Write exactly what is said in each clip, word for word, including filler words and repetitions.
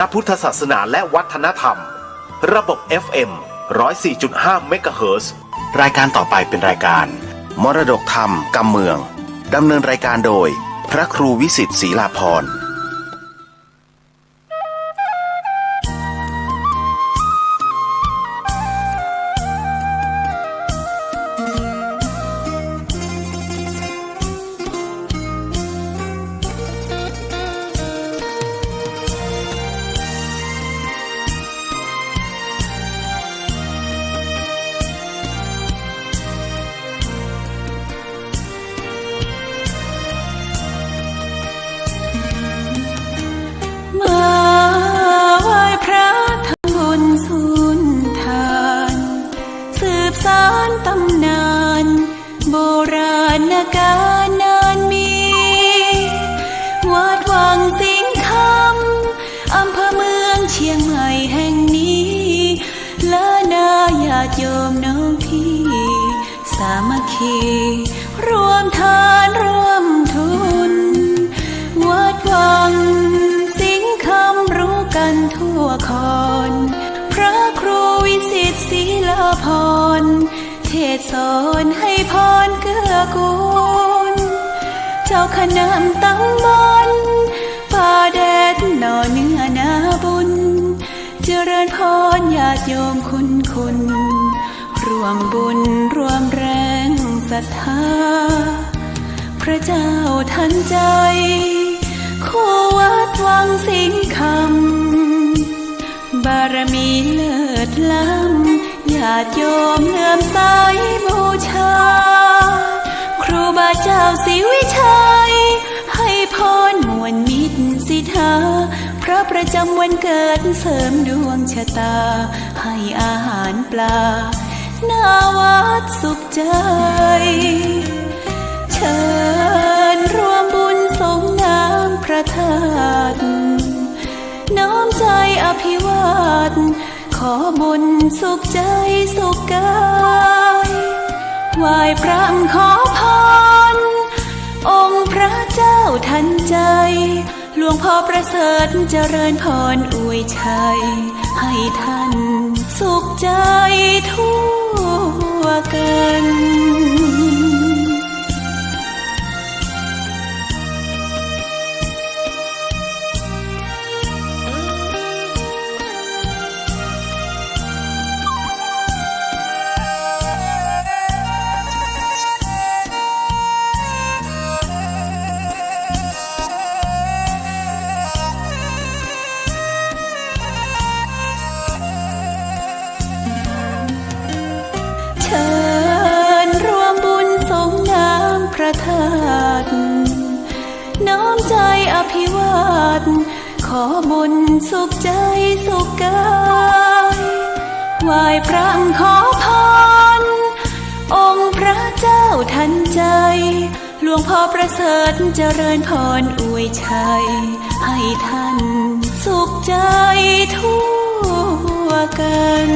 พระพุทธศาสนาและวัฒนธรรม ระบบ เอฟ เอ็ม ร้อยสี่จุดห้า เมกะเฮิรตซ์ รายการต่อไปเป็นรายการ มรดกธรรมกำเมือง ดำเนินรายการโดย พระครูวิสิทธิ์ ศรีลาภรณ์ มาไหว้พระทำบุญสุนทาน สืบสานตำนาน โบราณกาลนานมี วัดวังสิงห์คำ อำเภอเมืองเชียงใหม่แห่งนี้ และนาญาติโยมน้องพี่ สามัคคี ร่วมทานร่วมทุน วัดวังสิงห์คำรู้กันทั่วคอน พระครูวิสิทธิ์ ศรีลาภรณ์ เทศน์สอนให้พรเกื้อกูล เจ้าคณะตำบลป่าแดดหน่อเนื้อนาบุญ เจริญพรญาติโยมคุณคุณ ร่วมบุญร่วมแรงศรัทธา พระเจ้าทันใจ คู่วัดวังสิงห์คำ บารมีเลิศล้ำ ญาติโยมเลื่อมใสบูชา ครูบาเจ้าศรีวิชัย ให้พรม่วนมิตรสิทธา พระประจำวันเกิดเสริมดวงชะตา ให้อาหารปลา หน้าวัดสุขใจ เชิญร่วมบุญสรงน้ำพระธาตุ น้อมใจอภิวาท ขอบุญสุขใจสุขกาย ไหว้พระขอพร องค์พระเจ้าทันใจ หลวงพ่อประเสริฐเจริญพรอวยชัย ให้ท่านสุขใจทั่วกัน เชิญร่วมบุญสรงน้ำพระธาตุ น้อมใจอภิวาท ขอบุญสุขใจสุขกาย ไหว้พระขอพร องค์พระเจ้าทันใจ หลวงพ่อประเสริฐเจริญพรอวยชัย ให้ท่านสุขใจทั่วกัน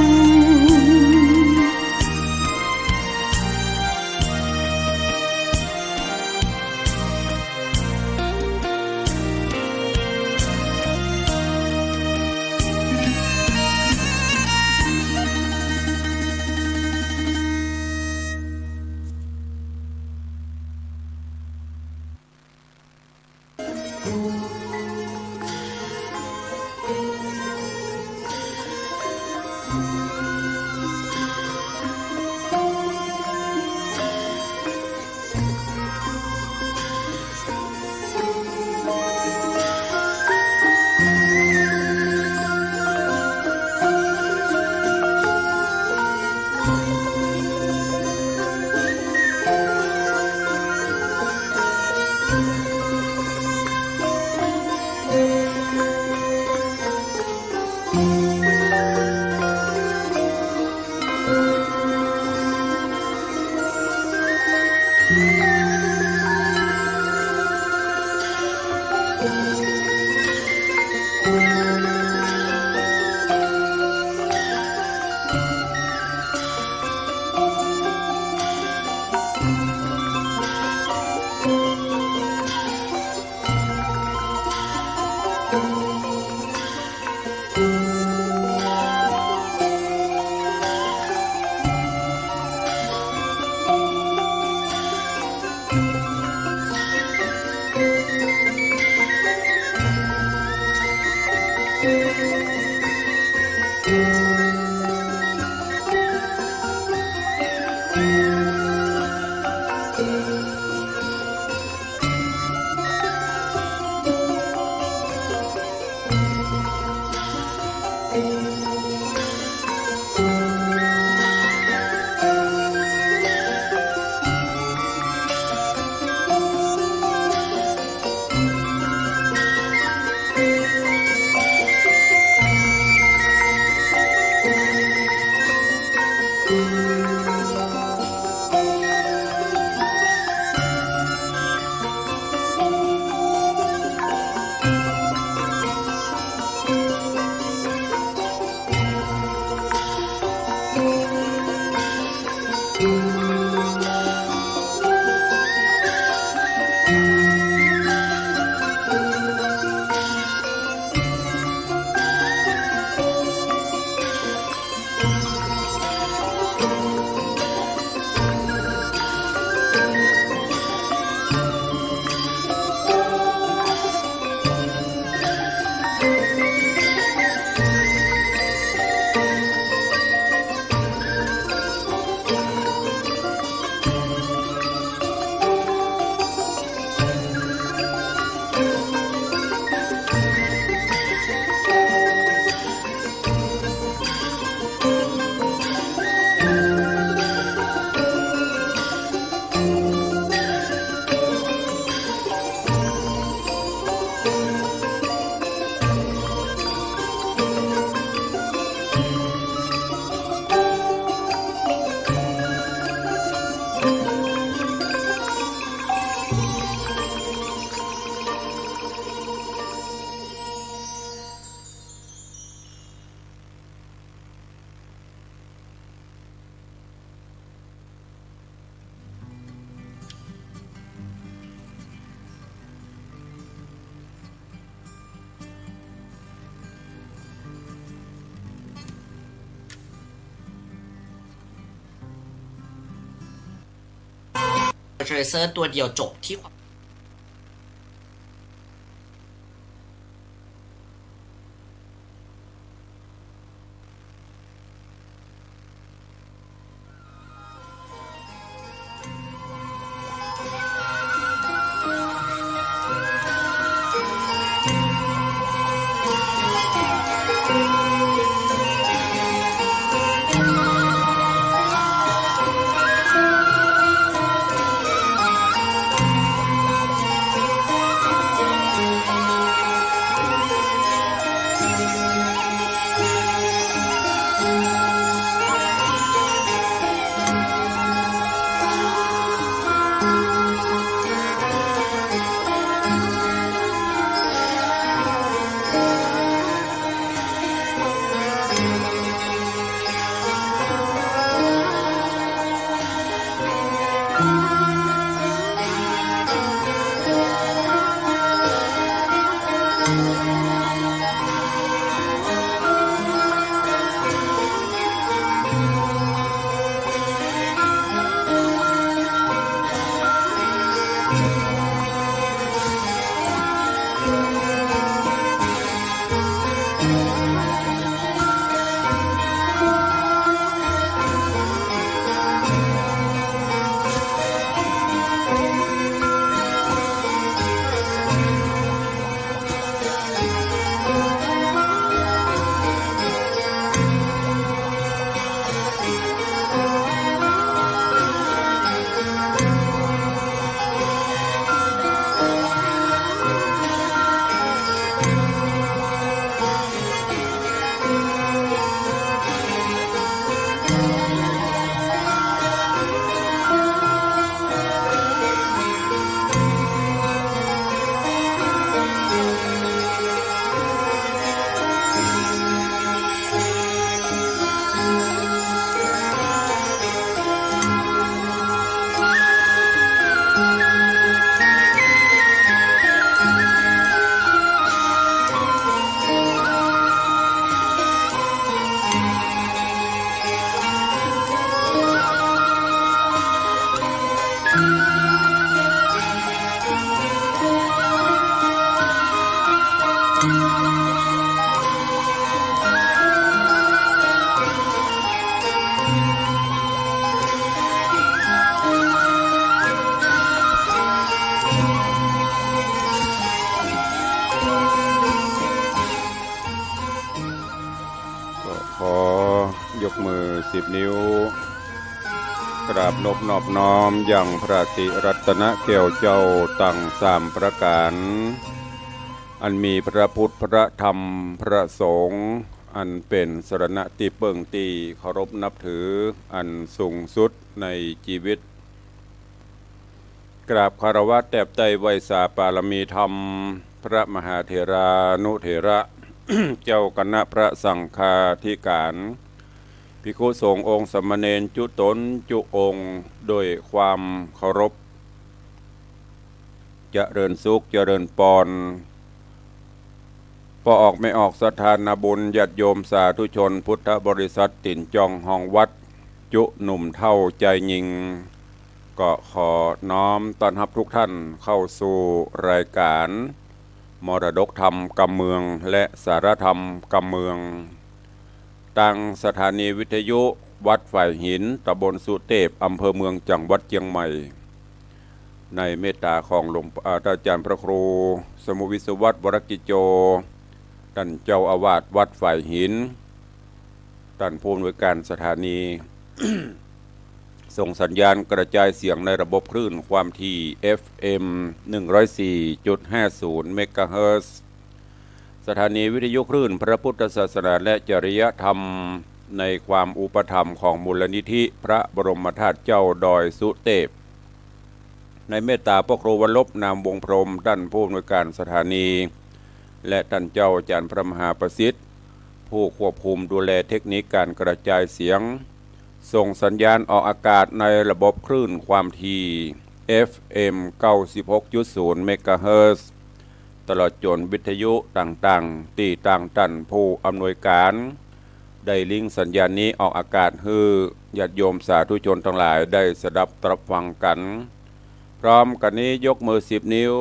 เทรเซอร์ตัวเดียวจบที่ความ ขอยกมือสิบนิ้ว กราบนบนอบน้อมยังพระติรัตนแก้วเจ้าตังสามประก๋าน อันมีพระพุทธ พระธรรม พระสงฆ์ อันเป๋นสรณะตี้เปิ้งตี้เคารพนับถืออันสูงสุดในจีวิต กราบคารวะแตบใต้ไหว้สาปารมีธรรม พระมหาเถรานุเถระ เจ้าคณะพระสังฆาธิการ ภิกขุสงฆ์องค์สามเณรจุ๊ต๋นจุ๊องค์ โดยความเคารพ เจริญสุข เจริญปอน ป้อออกแม่ออกศรัทธานาบุญ ญาติโยมสาธุชนพุทธบริษัท ตี๋นจองฮองวัด จุ๊หนุ่มเฒ่าจายญิง ก็ขอน้อมต้อนฮับทุกท่านเข้าสู่รายการ มรดกธรรมกำเมือง และสาระธรรมกำเมือง ตางสถานีวิทยุวัดฝายหิน ตำบลสุเตพ อำเภอเมือง จังหวัดเจียงใหม่ ในเมตตาของหลวง อ่า อาจารย์พระครูสมุห์วิศวัฒน์ วรกิจโจ ต้านเจ้าอาวาสวัดฝายหิน ต้านผู้อำนวยการสถานี ส่งสัญญาณกระจายเสียงในระบบคลื่นความถี่ เอฟเอ็ม หนึ่งร้อยสี่จุดห้าศูนย์ เมกะเฮิรตซ์ สถานีวิทยุคลื่นพระพุทธศาสนาและจริยธรรม ในความอุปถัมภ์ของมูลนิธิพระบรมธาตุเจ้าดอยสุเตพ ในเมตตาพระครูวรรณลบ นามวงศ์พรหม ต้านผู้อำนวยการสถานี และต้านเจ้าอาจารย์พระมหาประสิทธิ์ ผู้ควบคุมดูแลเทคนิคการกระจายเสียง ส่งสัญญาณออกอากาศในระบบคลื่นความถี่ เอฟเอ็ม เก้าสิบหกจุดศูนย์ เมกะเฮิรตซ์ ตลอดจ๋นวิทยุต่างๆ ตี้ตางต้านผู้อำนวยการ ได้ลิงก์สัญญาณนี้ออกอากาศหื้อญาติโยมสาธุชนตังหลายได้สดับตรับฟังกั๋น พร้อมกั๋นนี้ยกมือสิบนิ้ว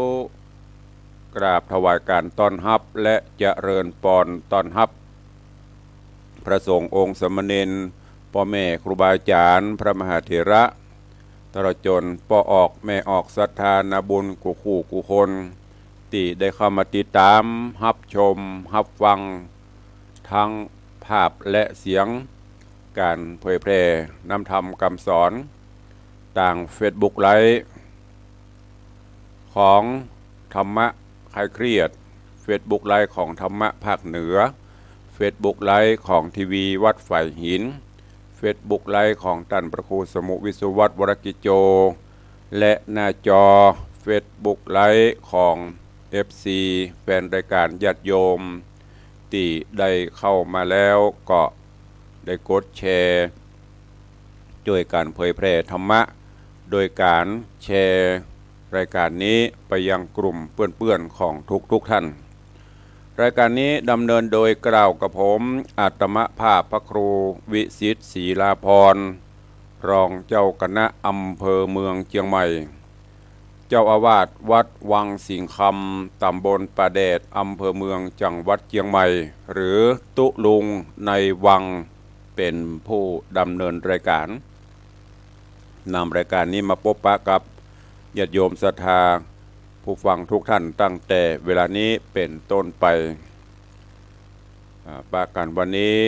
กราบถวายการต้อนฮับและเจริญปอนต้อนฮับ พระสงฆ์องค์สามเณร ป้อแม่ครูบาอาจ๋ารย์ พระมหาเถระ ตลอดจ๋นป้อออกแม่ออกศรัทธานาบุญกู้คู่กู้คน ตี้ได้เข้ามาติดต๋าม ฮับชม ฮับฟัง ตึงภาพและเสียง ก๋านเผยแผ่นำธรรมกำสอน ตางเฟซบุ๊กไลฟ์ ของธรรมะคลายเครียด เฟซบุ๊กไลฟ์ของธรรมะภาคเหนือ เฟซบุ๊กไลฟ์ของทีวีวัดฝายหิน เฟซบุ๊กไลฟ์ของต้านพระครูสมุห์วิศวัฒน์ วรกิจโจ และหน้าจอเฟซบุ๊กไลฟ์ของเอฟซี แฟนรายการญาติโยม ตี้ได้เข้ามาแล้วก็ได้กดแชร์ จ้วยก๋านเผยแผ่ธรรมะ โดยก๋านแชร์รายการนี้ไปยังกลุ่มเปื้อนๆ ของทุกๆ ท่าน รายการนี้ดำเนินโดยกล่าวกับผม อาตมาภาพพระครูวิสิทธิ์ ศรีลาภรณ์ รองเจ้าคณะอำเภอเมืองเจียงใหม่ เจ้าอาวาสวัดวังสิงห์คำ ตำบลป่าแดด อำเภอเมือง จังหวัดเจียงใหม่ หรือตุ๊ลุงในวัง เป๋นผู้ดำเนินรายการ นำรายการนี้มาปบปะกับญาติโยมศรัทธาผู้ฟังทุกท่านตั้งแต่เวลานี้เป๋นต้นไป อ่า ปะกั๋นวันนี้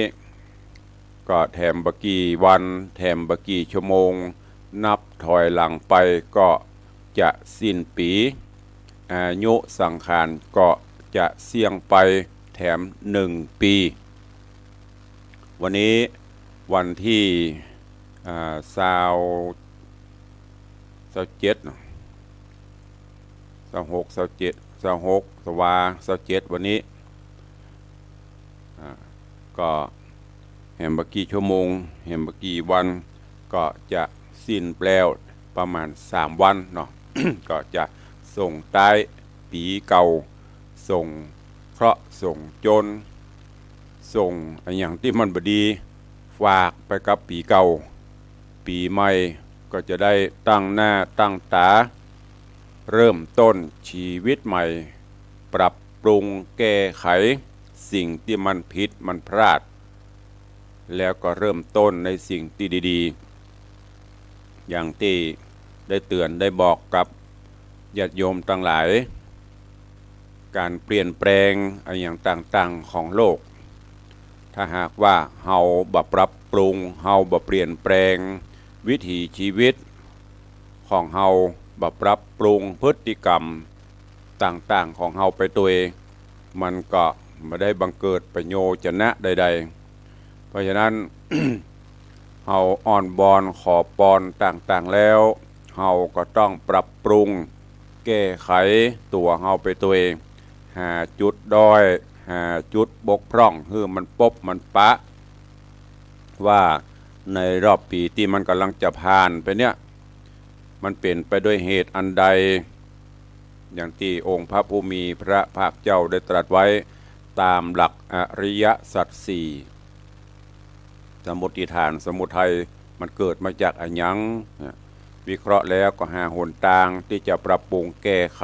ก็แถมบ่กี่วัน แถมบ่กี่ชั่วโมง นับถอยหลังไปก็จะสิ้นปี๋ อายุสังขารก็จะเสี้ยงไปแถมหนึ่งปี๋ วันนี้วันตี้ อ่า ซาว ซาวเจ็ดเนาะ ซาวหก ซาวเจ็ด ซาวหก ธันวา ซาวเจ็ด วันนี้ อ่า ก็แหมบ่กี่ชั่วโมง แหมบ่กี่วัน ก็จะสิ้นไปแล้วประมาณสามวันเนาะ ก็จะส่งต๊ายปี๋เก่า ส่งเคราะห์ ส่งโจร ส่งอะหยังตี้มันบ่ดี ฝากไปกับปี๋เก่า ปี๋ใหม่ก็จะได้ตั้งหน้าตั้งต๋า เริ่มต้นจีวิตใหม่ ปรับปรุงแก้ไขสิ่งตี้มันผิดมันพลาด แล้วก็เริ่มต้นในสิ่งตี้ดีๆ อย่างตี้ได้เตื๋อนได้บอกกับญาติโยมตังหลาย ก๋านเปลี่ยนแปลงอะหยังต่างๆ ของโลก ถ้าหากว่าเฮาบ่ปรับปรุง เฮาบ่เปลี่ยนแปลงวิถีชีวิตของเฮา บ่ปรับปรุงพฤติกรรมต่างๆ ของเฮาไปตวย มันก็บ่ได้บังเกิดประโยชน์จะนะใดๆ เพราะฉะนั้น เฮาอ้อนวอนขอปอนต่างๆ แล้ว เฮาก็ต้องปรับปรุงแก้ไขตั๋วเฮาไปตวย หาจุดด้อย หาจุดบกพร่อง หื้อมันปบมันปะ ว่าในรอบปี๋ตี้มันก่ำลังจะผ่านไปเนี่ย มันเป๋นไปด้วยเหตุอันใด อย่างตี้องค์พระผู้มีพระภาคเจ้าได้ตรัสไว้ตามหลักอริยสัจสี่ สมมุติฐาน สมุทัย มันเกิดมาจากอะหยัง วิเคราะห์แล้วก็หาหนตางตี้จะปรับปรุงแก้ไข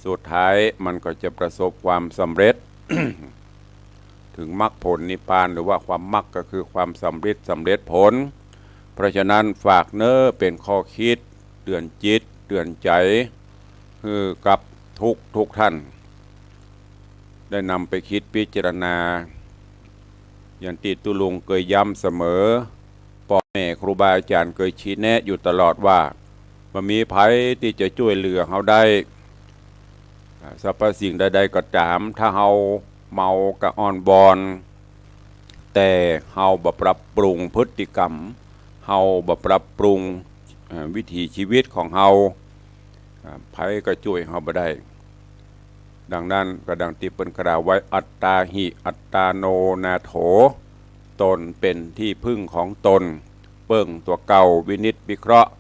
สุดท้ายมันก็จะประสบความสำเร็จ ถึงมรรคผลนิพพาน หรือว่าความมรรคก็คือความสำเร็จ สำเร็จผล เพราะฉะนั้นฝากเน้อเป๋นข้อคิดเตือนจิตเตือนใจ๋ หื้อกับทุกทุกท่าน ได้นำไปคิดพิจารณา อย่างตี้ตุ๊ลุงเกยย้ำเสมอ ป้อแม่ครูบาอาจ๋ารย์เกยชี้แนะอยู่ตลอดว่า บ่มีใผตี้จะจ้วยเหลือเฮาได้ สรรพสิ่งใดๆ ก็ต๋าม ถ้าเฮาเมาก็อ้อนวอน แต่เฮาบ่ปรับปรุงพฤติกรรม เฮาบ่ปรับปรุง เอ่อ วิถีชีวิตของเฮา อ่า ใผก็จ้วยเฮาบ่ได้ ดังนั้นก็ดังตี้เปิ้นกล่าวไว้ อัตตาหิ อัตตาโน นาโถ ตนเป๋นที่พึ่งของตน เปิ้งตั๋วเก่า วินิจวิเคราะห์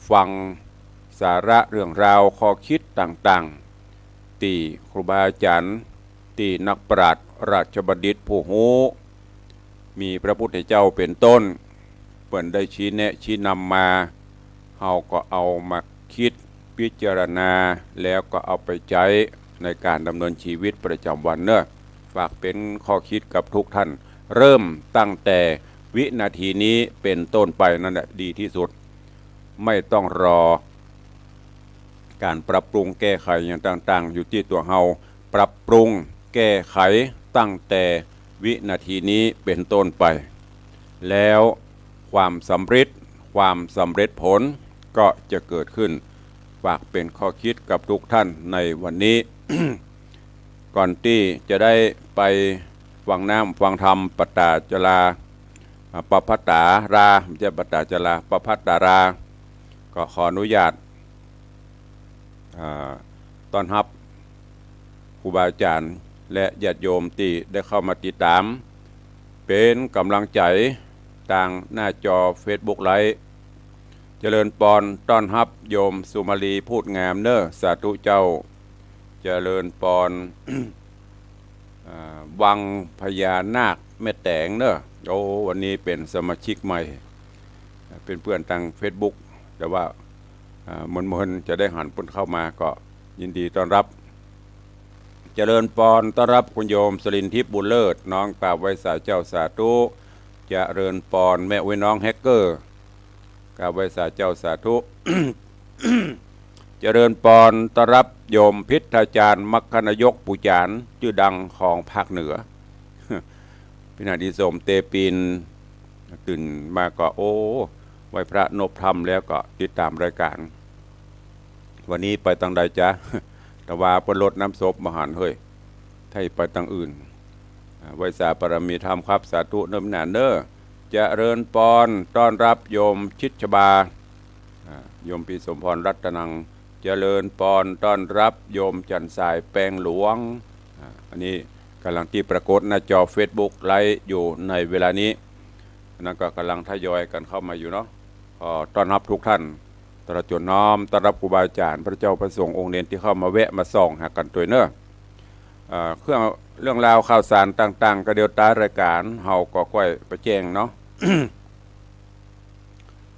ฟังสาระเรื่องราวข้อคิดต่างๆ ตี้ครูบาอาจ๋ารย์ ตี้นักปราชญ์ราชบัณฑิตผู้ฮู้ มีพระพุทธเจ้าเป๋นต้น เปิ้นได้ชี้แนะชี้นำมา เฮาก็เอามาคิดพิจารณา แล้วก็เอาไปใจ๊ในก๋านดำเนินชีวิตประจ๋ำวันเนาะ ฝากเป๋นข้อคิดกับทุกท่าน เริ่มตั้งแต่วินาทีนี้เป๋นต้นไปนั่นแหละดีตี้สุด ไม่ต้องรอก๋านปรับปรุงแก้ไขอย่างต่างๆ อยู่ตี้ตั๋วเฮา ปรับปรุงแก้ไขตั้งแต่วินาทีนี้เป๋นต้นไป แล้วความสำเร็จ ความสำเร็จผลก็จะเกิดขึ้น ฝากเป๋นข้อคิดกับทุกท่านในวันนี้ ก่อนตี้จะได้ไปฟังน้ำฟังธรรม ปตาจารา อ่า ปภัตตารา บ่ใจ้ปตาจารา ปภัตตารา ก็ขออนุญาต อ่า ต้อนฮับครูบาอาจ๋ารย์และญาติโยมตี้ได้เข้ามาติดต๋าม เป๋นก๋ำลังใจ๋ตางหน้าจอเฟซบุ๊กไลฟ์ เจริญปอน ต้อนฮับโยมสุมาลี พูดงามเน้อ สาธุเจ้า เจริญปอน อ่า วังพญานาคแม่แต๋งเน้อ โอ้ วันนี้เป๋นสมาชิกใหม่ เป๋นเปื้อนตางเฟซบุ๊ก แต่ว่า อ่า เมินๆ จะได้หันเปิ้นเข้ามาก็ยินดีต้อนฮับ เจริญปอน ต้อนฮับคุณโยมสลินทิพย์ บุญเลิศ น้อมกราบไหว้สาเจ้าสาธุ เจริญปอน แม่อุ๊ยน้องแฮกเกอร์ กราบไหว้สาเจ้าสาธุ เจริญปอน ต้อนฮับโยมพิทยาจารย์ มรรคนายก ปู่จ๋ารย์จื้อดังของภาคเหนือ พินาศอีสมเตปิน ตื่นมาก็ โอ้ ไหว้พระนบธรรมแล้วก็ติดต๋ามรายก๋าน วันนี้ไปตางใดจ๊ะ ตะวาเปิ้นรดน้ำศพบ่หันเฮ้ย ไท้ไปตางอื่น อ่า ไหว้สาบารมีธรรมครับ สาธุเน้อหนาเน้อ เจริญปอน ต้อนฮับโยมชิดชบา อ่า โยมพี่สมพรรัตนัง เจริญปอน ต้อนฮับโยมจันทร์สายแปงหลวง อ่า อันนี้ก๋ำลังตี้ปรากฏหน้าจอเฟซบุ๊กไลฟ์อยู่ในเวลานี้ อันนั้นก็ก๋ำลังทยอยกั๋นเข้ามาอยู่เนาะ ขอต้อนฮับทุกท่าน ตลอดจ๋นน้อมต้อนฮับครูบาอาจ๋ารย์ พระเจ้าพระสงฆ์องค์เณรตี้เข้ามาแวะมาส่องหากั๋นตวยเน้อ เอ่อ เครื่อง เรื่องราวข่าวสารต่างๆ ก็เดี๋ยวต๊ายรายก๋าน เฮาก็ก้อยไปแจ้งเนาะ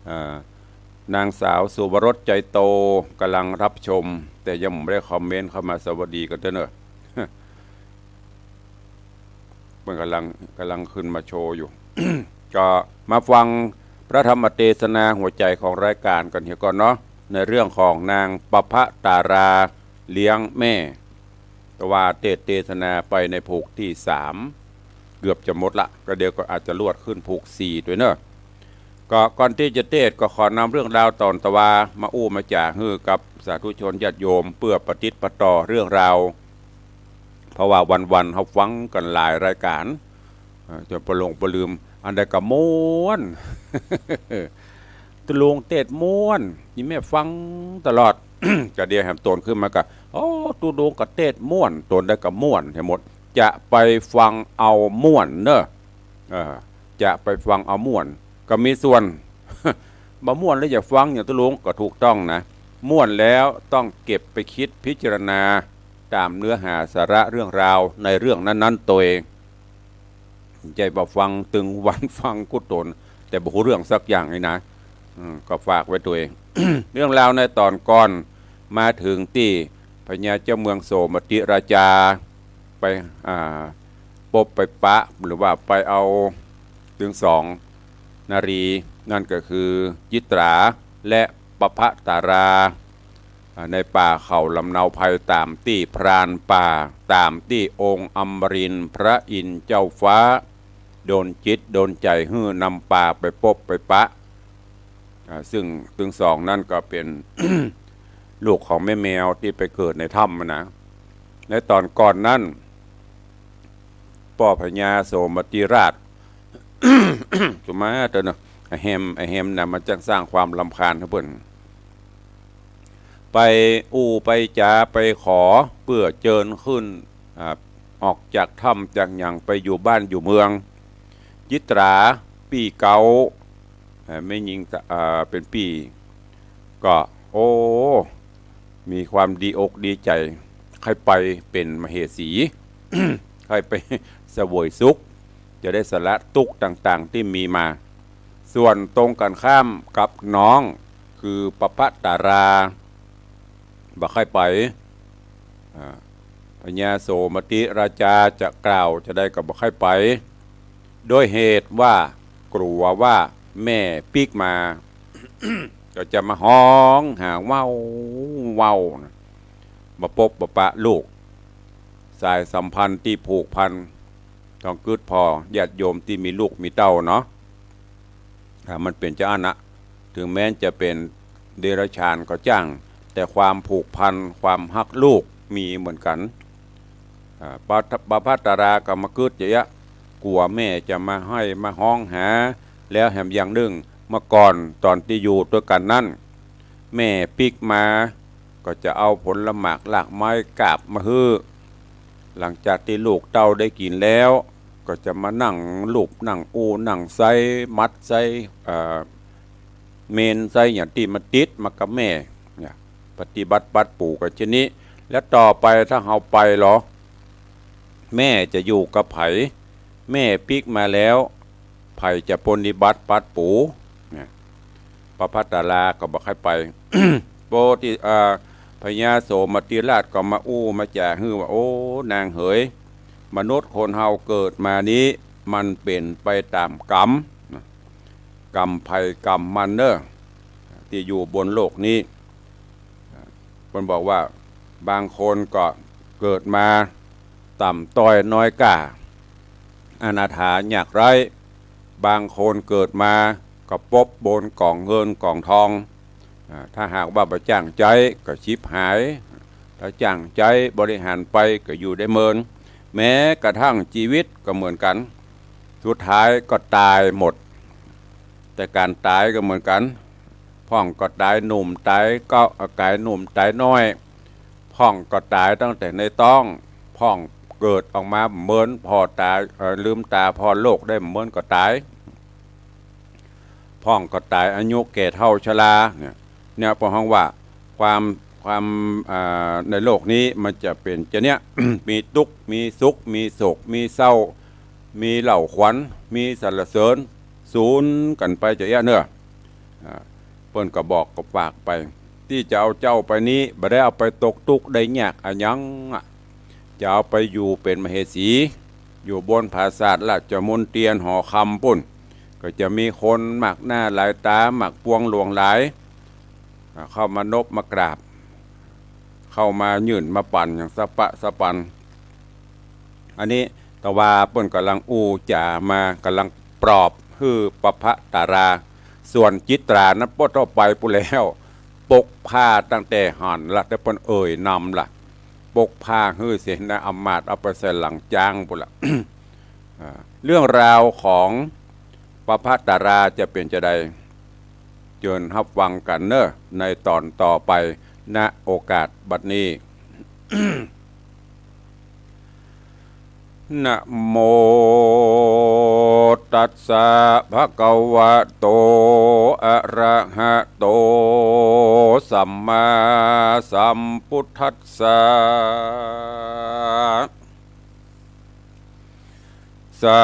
อ่า นางสาวสุวรสใจโตก๋ำลังฮับชม แต่ยังบ่ได้คอมเมนต์เข้ามาสวัสดีกั๋นเต๊อะเน้อ เปิ้นก๋ำลัง ก๋ำลังขึ้นมาโชว์อยู่ ก็มาฟังพระธรรมเตสนาหัวใจ๋ของรายก๋านกั๋นเหียก่อนเนาะ ในเรื่องของนางปภะตาราเลี้ยงแม่ ตะวาเตสน์เตสนาไปในผูกตี้สาม เกือบจะหมดละ ก็เดี๋ยวก็อาจจะลวดขึ้นผูกสี่ตวยเนาะ ก็ก่อนตี้จะเตสน์ก็ขอนำเรื่องราวต๋อนตะวามาอู้มาจ๋าหื้อกับสาธุชนญาติโยมเปื้อประติดประต่อเรื่องราว เพราะว่าวันๆ เฮาฟังกั๋นหลายรายก๋าน เอ่อ จ๋นปะหลงปะลืม อันใดก็ม่วน ตุ๊ลุงเตสน์ม่วน นี่แม่ฟังตลอด ก็เดี๋ยวแหมต๋นขึ้นมาก็ โอ้ ตุ๊ลุงก็เตสน์ม่วน ต๋นใดก็ม่วนแหมหมด จะไปฟังเอาม่วนเนาะ เออ จะไปฟังเอาม่วน ก็มีส่วน บ่ม่วนแล้วจะฟังหยังตุ๊ลุง ก็ถูกต้องนะ ม่วนแล้วต้องเก็บไปคิดพิจารณาต๋ามเนื้อหาสาระเรื่องราวในเรื่องนั้นๆ ตวย บ่ใจ้ว่าฟังตึงวันฟังกู้ต๋น แต่บ่ฮู้เรื่องสักอย่างนี่นะ อืม ก็ฝากไว้ตวย เรื่องราวในต๋อนก่อน มาเถิงตี้พญาเจ้าเมืองโสมติราชา ไป อ่า ปบไปปะ หรือว่าไปเอาตึงสองนารี นั่นก็คือจิตราและปภะตารา อ่า ในป่าเขาลำเนาไพร ต๋ามตี้พรานป่า ต๋ามตี้องค์อมรินทร์พระอินทร์เจ้าฟ้า ดลจิตดลใจ๋หื้อนำป่าไปปบไปปะ อ่า ซึ่งตึงสองนั้นก็เป๋น ลูกของแม่แมวตี้ไปเกิดในถ้ำนะ ในต๋อนก่อนนั้น ป้อพญาโสมติราช จุมาเตอเนาะ ไอ้แฮม ไอ้แฮมน่ะ มันจักสร้างความรำคาญหื้อเปิ้น ไปอู้ไปจ๋าไปขอเปื้อเจิญขึ้น อ่า ออกจากถ้ำจากหยังไปอยู่บ้านอยู่เมือง จิตราปี้เก๊า เอ่อ แม่ญิง เอ่อ เป๋นปี้ ก็ โอ้ มีความดีอกดีใจ๋ ใค่ไปเป๋นมเหสี ใค่ไปเสวยสุข จะได้สละตุ๊กข์ต่างๆ ตี้มีมา ส่วนตรงกันข้ามกับน้อง คือปภะตารา บ่ใค่ไป อ่า พญาโสมติราชาจะกล่าวจะใดก็บ่ใค่ไป โดยเหตุว่ากลัวว่าแม่ปิ๊กมา ก็จะมาฮ้องหาเว้าเว้านะ บ่ปบบ่ปะลูก สายสัมพันธ์ตี้ผูกพัน ต้องกึ๊ดผ่อญาติโยมตี้มีลูกมีเต้าเนาะ อ่า มันเป๋นจาอั้นนะ เถิงแม้นจะเป๋นเดรัจฉานก็จ้าง แต่ความผูกพัน ความฮักลูกมีเหมือนกั๋น อ่า ปะ ปภะตาราก็มากึ๊ดจะเยียะ กลัวแม่จะมาฮ้อยมาฮ้องหา แล้วแหมอย่างนึ่ง เมื่อก่อนต๋อนตี้อยู่ตวยกั๋นนั้น แม่ปิ๊กมา ก็จะเอาผลหมากรากไม้กาบมาหื้อ หลังจากตี้ลูกเต้าได้กิ๋นแล้ว ก็จะมานั่งลูบนั่งอู้นั่งไซ้ มัดไซ้ เอ่อ เมนไซ้หยังตี้มันติดมากับแม่ เนี่ย ปฏิบัติปัดปู๋กั๋นเช่นนี้ แล้วต่อไปถ้าเฮาไปลอ แม่จะอยู่กับใผ แม่ปิ๊กมาแล้ว ใผจะปฏิบัติปัดปู๋ เนี่ย ปภะตาราก็บ่ใค่ไป โปติ อ่า พญาโสมติราชก็มาอู้มาจ๋าหื้อว่า โอ้ นางเหย มนุษย์คนเฮาเกิดมานี้ มันเป๋นไปต๋ามกรรม นะ กรรมใผกรรมมันเนาะ ตี้อยู่บนโลกนี้ เปิ้นบอกว่า บางคนก็เกิดมาต่ำต้อยน้อยก้า อนาถายากไร้ บางคนเกิดมาก็ปบโบนก๋องเงินก๋องทอง อ่า ถ้าหากว่าบ่จ้างใจ๊ก็ฉิบหาย ถ้าจ้างใจ๊บริหารไปก็อยู่ได้เมิน แม้กระทั่งจีวิตก็เหมือนกั๋น สุดท้ายก็ต๋ายหมด แต่ก๋านต๋ายก็เหมือนกั๋น พ่องก็ต๋ายหนุ่มต๋ายเก๊า ต๋ายหนุ่มต๋ายน้อย พ่องก็ต๋ายตั้งแต่ในต๊อง พ่องเกิดออกมาบ่เมินผ่อต๋า เอ่อ ลืมต๋าผ่อโลกได้บ่เมินก็ต๋าย พ่องก็ต๋ายอายุแก่เฒ่าชรา เนี่ย เนี่ยเปิ้นฮ้องว่าความ ความ อ่า ในโลกนี้มันจะเป๋นจะเนี่ย มีตุ๊กข์ มีสุข มีโศก มีเศร้า มีเล่าขวัญ มีสรรเสริญ สูนกั๋นไปจะเอี้ยะเนาะ อ่า เปิ้นก็บอกก็ฝากไป ตี้จะเอาเจ้าไปนี้ บ่ได้เอาไปตกตุ๊กข์ได้ยากอะหยังอะ จะเอาไปอยู่เป๋นมเหสี อยู่บนผาสาทราชมนเตียรหอคำปู้น ก็จะมีคนมากหน้าหลายตา มากปวงหลวงหลาย อ่า เข้ามานบมากราบ เข้ามายื่นมาปั๋นอย่างสะปะสะปัน อันนี้ แต่ว่าเปิ้นก่ำลังอู้จ๋ามา ก่ำลังปลอบหื้อปภะตารา ส่วนจิตรานั้นปดออกไปปู้นแล้ว ปกผ้าตั้งแต่หั้นละ แต่เปิ้นเอ่ยนำละ ปกผ้าหื้อเสียนะ อำมาตย์เอาไปใส่หลังจ๊างปู้นละ อ่า เรื่องราวของปภะตาราจะเป๋นจาใด เจิญฮับฟังกั๋นเน่อ ในต๋อนต่อไป ณ โอกาสบัดนี้ นะโมตัสสะ ภะคะวะโต อะระหะโต สัมมาสัมพุทธัสสะ สา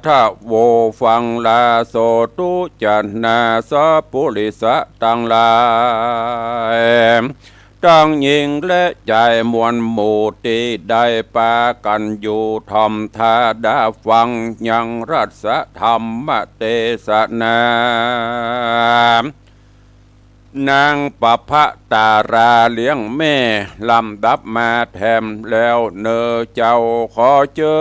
ธะโว ฟังลาโสตุจะนาสะปุริสะตังหลาย ตังญิงและจายมวลหมู่ตี้ได้ปากั๋นอยู่ถ่อมต๋าดาฟังยังรัสธรรมเตสนา นางปภะตาราเลี้ยงแม่ ลำดับมาแถมแล้วเน่อเจ้า ขอเจิ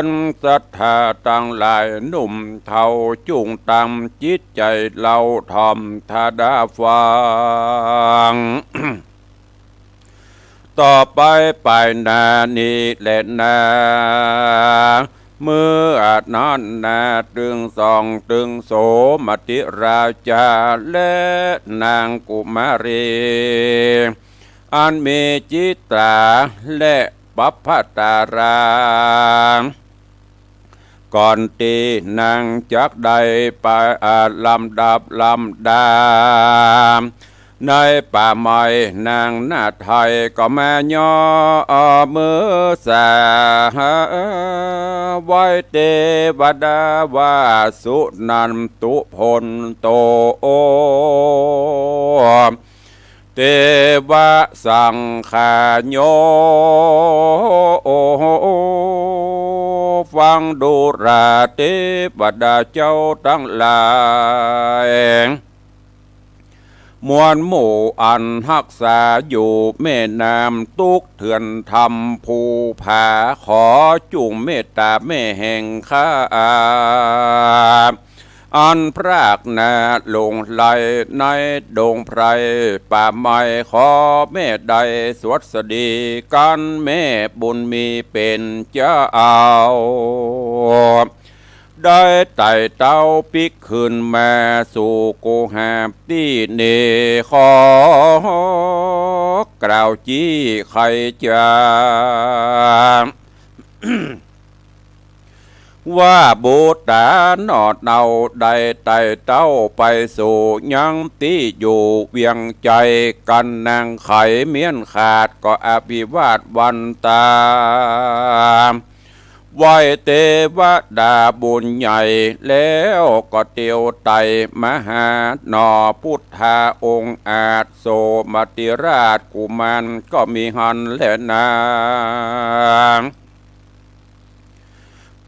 ญศรัทธาตังหลาย หนุ่มเฒ่าจุ่งตั้งจิตใจ๋เล่าถ่อมต๋าดาฟัง ต่อไปไปหน้านี้แลนา เมื่อนั้นนา ตึงสองตึงโสมติราชา และนางกุมารี อันมีจิตราและปภะตารา ก่อนตี้นางจักได้ไป อ่า ลำดับลำดา ในป่าไม้ นางนาไทยก็มาย่อมือสา ไหว้เตวดาว่า สุนันตุพลโต เตวะสังฆาโย ฟังดูราเตวดาเจ้าตังหลาย มวลหมู่อันฮักษาอยู่แม่น้ำตุ๊กเถื่อนธรรมภูผา ขอจุ่งเมตต๋าแม่แห่งข้า อันพรากหน้าหลงไหลในดงไพรป่าไม้ ขอแม่ได้สวัสดีกั๋น แม่บุญมีเป๋นเจ้า ได้ไต่เต้าปิ๊กขึ้นมาสู่กุหาบตี้นี้ ขอกล่าวจี้ไขจ๋า ว่าบุตราหนอเนาได้ไต่เต้าไปสู่ยังตี้อยู่เวียงใจ๋กั๋น นางไขเมี้ยนขาดก็อภิวาทวันตา ไหว้เตวดาบุญใหญ่ แล้วก็เตียวไต่มาหาหนอพุทธาองค์อาจ โสมติราชกุมารก็มีหั้นแลนา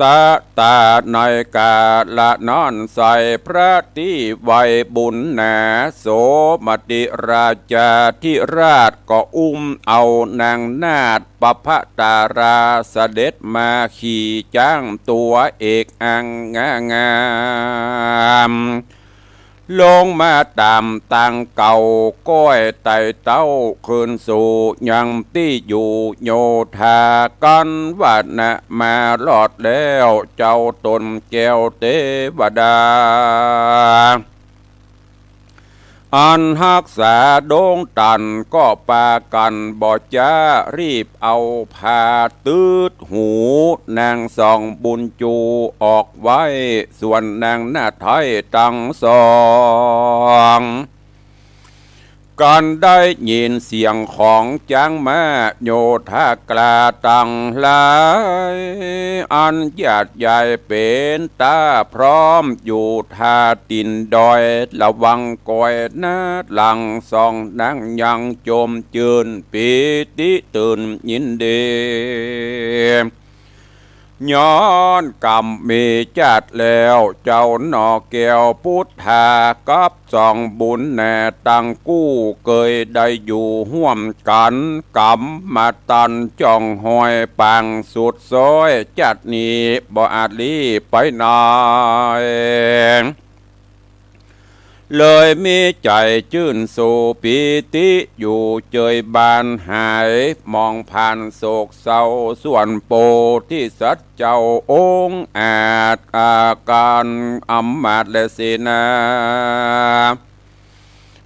ตะตาในกาละนั้นไส้พระตี้ไหว้บุญหนา โสมติราชาธิราชก็อุ้มเอานางนาถปภะตาราเสด็จมาขี่จ๊างตั๋วเอกอังงางาม ลงมาต๋ามตางเก่า ก้อยไต่เต้าคืนสู่ยังตี้อยู่โยธากั๋น ว่านะมารอดแล้วเจ้าต๋นแก้วเตวดา อันฮักษาดงตันก็ปากั๋นบ่จ๊า รีบเอาผ้าตึดหูนางสองบุญจูออกไว้ ส่วนนางนาไทยตังสอง กันได้ยินเสียงของจ๊างม้าโยธากล้าตังหลาย อันหยาดใหญ่เป๋นต๋าพร้อมอยู่ท่าตี๋นดอย ระวังก้อยนาถหลังสองนางยังจมจื้นปีติตื่นยินดี ย้อนกำมีจาติแล้ว เจ้าหน่อแก้วปุทธากับสองบุญแน่ตังกู้ เกยได้อยู่ฮ่วมกั๋น กำมาตันจ้องฮอยปางสุดซ้อย จาตินี้บ่อาจลี้ไปไหน เลยมีใจ๋จื้นสู่ปีติ อยู่เจยบานหาย มองผ่านโศกเศร้า ส่วนโพธิสัตว์เจ้าองค์อาจ อาการอำมาตย์และเสนา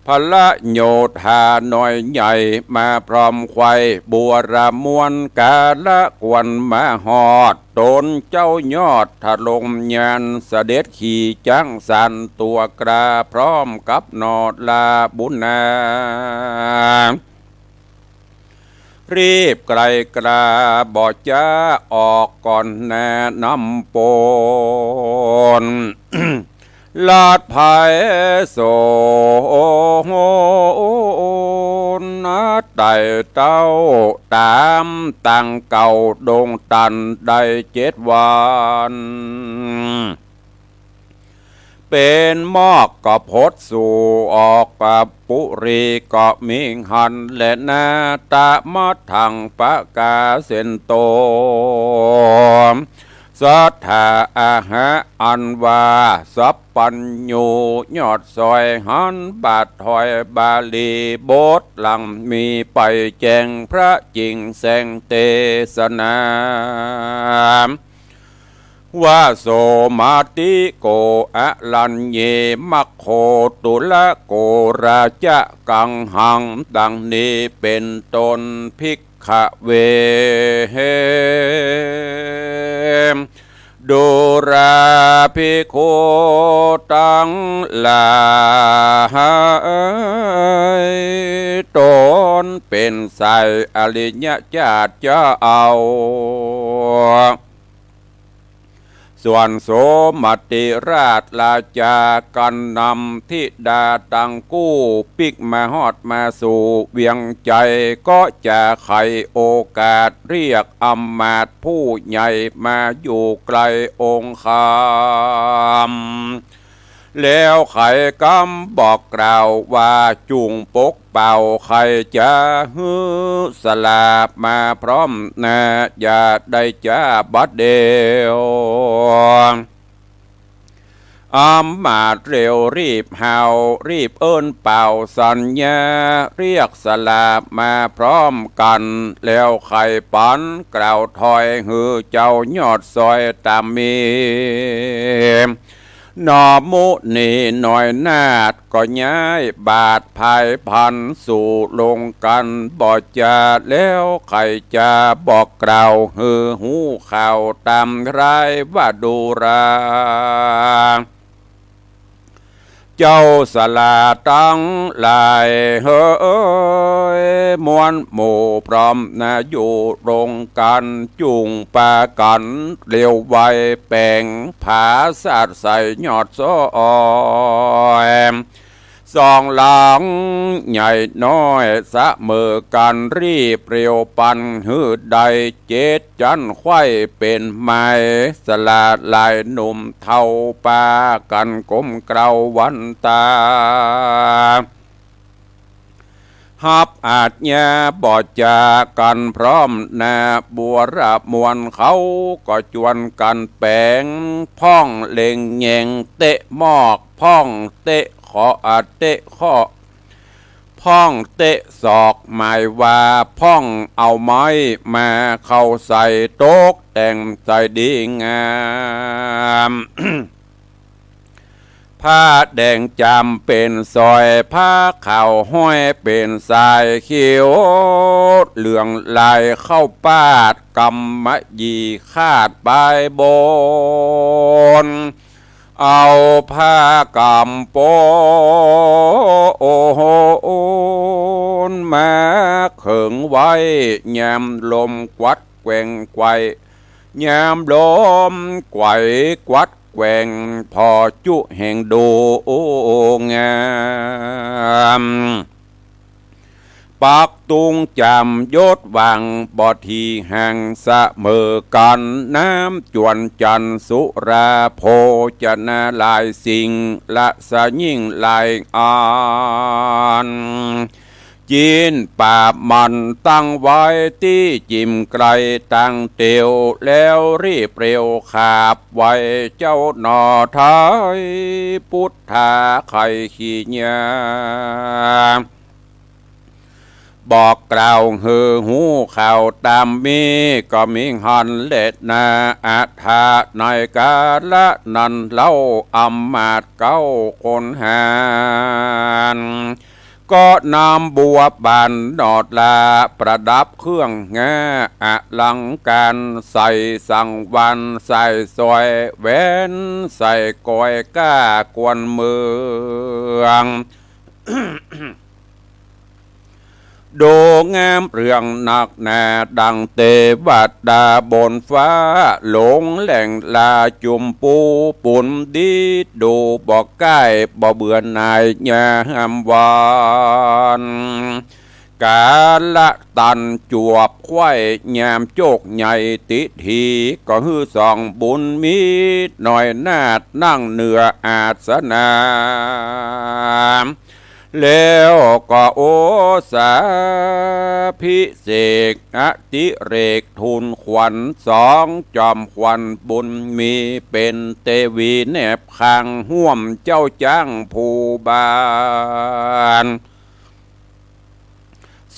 พระโยธาน้อยใหญ่ มาพร้อมไขว้บัวระมวล กาละควรมาฮอด ตนเจ้ายอดทะลงยาน เสด็จขี่จ๊างสานตั๋วกล้า พร้อมกับหน่อลาบุญนา รีบไกลกล้าบ่จ๊า ออกก่อนหน้านำปน ลาดไพศาลไต่เต้าต๋ามตางเก่า ดงตันได้เจ็ดวัน เป๋นมอกก็พดสู่ออก ปะปุรีก็มีหั้นแลนา ตะมะทังปะกาเส้นโต สัทธาอาหะอันว่าสัพพัญญู ยอดซอยหันบาทถอยบาลีบท หลังมีไปแจ้งพระจิ่งแสงเตสนา วะโสมาติโก อะรัญเย มัคโค ตุละโก ราจะกังหัง ดังนี้เป๋นต้น ภิกขะเว ดูราภิกขุตังหลาย ต๋นเป๋นสายอริยจาติจะเอา ส่วนโสมติราชราชา กันนำธิดาตังกู้ ปิ๊กมาฮอดมาสู่เวียงใจ๋ ก็จะไขโอกาสเรียกอำมาตย์ผู้ใหญ่มาอยู่ใก้องค์คำ แล้วไขกำบอกกล่าวว่า จุ่งปกเป่า ใค่จะหื้อสลามาพร้อมหน้า อย่าได้จ๊าบัดเดียว อำมาตย์เร็วรีบเฮา รีบเอิ้นเป่าสัญญา เรียกสลามาพร้อมกั๋น แล้วไขปันกล่าวถอย หื้อเจ้ายอดซอยต๋ามมี หน่อมุนีน้อยนาถก็ย้ายบาทผายผันสู่ลงกั๋นบ่จ๋า แล้วไขจะบอกกล่าวหื้อฮู้ข่าวต๋ามรายว่า ดูราเจ้าสลาตังหลายเหย มวลหมู่พร้อมหน้าอยู่ลงกั๋น จุ่งปากั๋นเร็วไว แป๋งผาสาดใส่ยอดซอย สองหลังใหญ่น้อยเสมอกั๋น รีบเร็วปันหื้อได้ เจ็ดจั๊นไขว้เป๋นไมล์ สลาหลายหนุ่มเฒ่าปากั๋นก้มเกล้าวันต๋า ฮับอาจญาบ่จ๋ากั๋นพร้อมหน้า บัวระมวลเขาก็จวนกั๋นแป๋ง พ่องเล็งแยงเตะมอก พ่องเตะข้อ อ่า เตะข้อ พ่องเตะศอก หมายว่าพ่องเอาไม้มาเข้าใส่ ตกแต่งใส่ดีงาม ผ้าแดงจ๋ำเป๋นสร้อย ผ้าขาวห้อยเป๋นสาย เขียวเหลืองลายเข้าปาด กำมะหยี่คาดปายบน เอาผ้ากำโปนมาเขิงไว้ ยามลมกวัดแกว่งไกว ยามลมไกวกวัดแกว่ง ผ่อจุแห่งดูงาม ปักตุงจ๋ำยศหว่างบ่ถี่ห่างเสมอกั๋น น้ำจวนจันทร์สุราโภจนาหลายสิ่ง ละสยิ่งหลายอัน จีนปาบมันตั้งไว้ตี้จิ่มไกลตังเตียว แล้วรีบเร็วขาบไวเจ้าหน่อไทย ปุทธาไขขี้เยียะ บอกกล่าวหื้อฮู้ข่าวต๋ามมี ก็มีหั้นแลนา อัฏฐะในกาละนั้นเล่า อำมาตย์เก๊าคนหาญ ก็นำบัวบานหนอดละ ประดับเครื่องงาอลังก๋าร ใส่สังวาล ใส่สร้อยแหวน ใส่ก๋อยก้ากวนเมือง ดูงามเรื่องนักหนา ดังเตวดาบนฟ้า หลงแหล่งลาจุมปู ปูนดีดูบ่ใก้ บ่เบื่อหน่ายยามวัน กาละตันจวบไขว้ ยามโจกใหญ่ติถี ก็หื้อสองบุญมี หน่อยนาถนั่งเหนืออาสนะ แล้วก็โอสาภิเษกอติเรกทูลขวัญ สองจอมขวัญบุญมี เป๋นเตวีแนบข้าง ฮ่วมเจ้าจ๊างภูบาล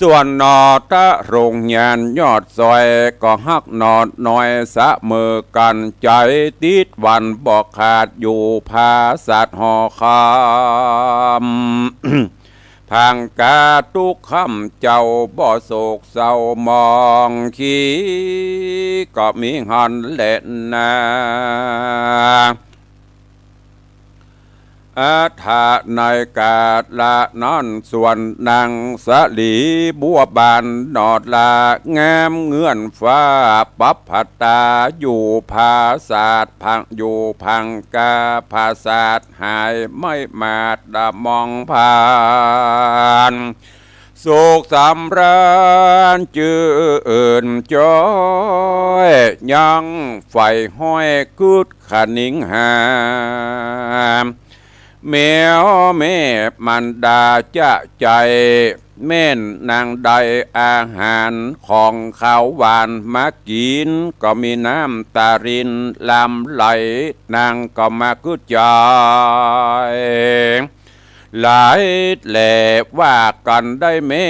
ส่วนหนอตะโรงยานยอดซอย ก็ฮักหนอดหน่อยเสมอกั๋น ใจ๋ติดหวั่นบ่ขาดอยู่ผาสัตว์หอคำ ผางกาตุ๊กค่ำเจ้าบ่โศกเศร้ามองขี้ ก็มีหั้นแลนา อัฏฐะในกาละนั้น ส่วนนางสาลีบัวบานหนอดละ งามเงื่อนฟ้าปับผตา อยู่ผาสาทพัง อยู่พังกาผาสาท หายไม่มาดละมองผ่าน สุขสำราญจื้นจ้อย ยังใฝ่ห้อยกึ๊ดคะนิงหา แม้แม่มารดาจะใจ๋ แม่นนางได้อาหารของคาวหวานมากิ๋น ก็มีน้ำตารินลำไหล นางก็มากึ๊ดใจ๋ หลายแหล่ว่ากั๋นได้แม่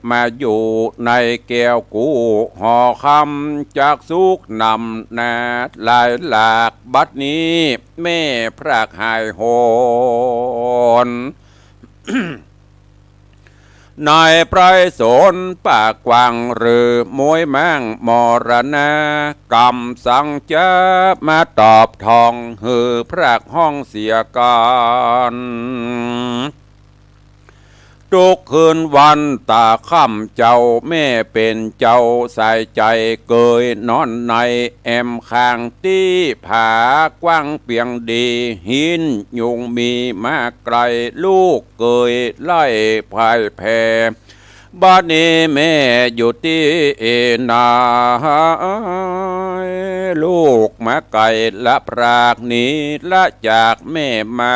มาอยู่ในแก้วกู้หอคำ จักสุขนำหน้าหลายหลาก บัดนี้แม่พรากหายโหน ในไพรสนป่ากว้างหรือม้วยม้างมรณะ กำสังจะมาตอบทอง หื้อพรากห้องเสียก่อน ตุ๊กคืนวันตาค่ำเจ้าแม่เป๋นเจ้าสายใจ๋ เกยนอนในแอมข้างตี้ผากว้างเปียงดี หินยุงมีมาไก๋ ลูกเกยไล่พ่ายแพ้ บัดนี้แม่อยู่ตี้ไหน ลูกมาไก๋ละพรากหนีละจากแม่มา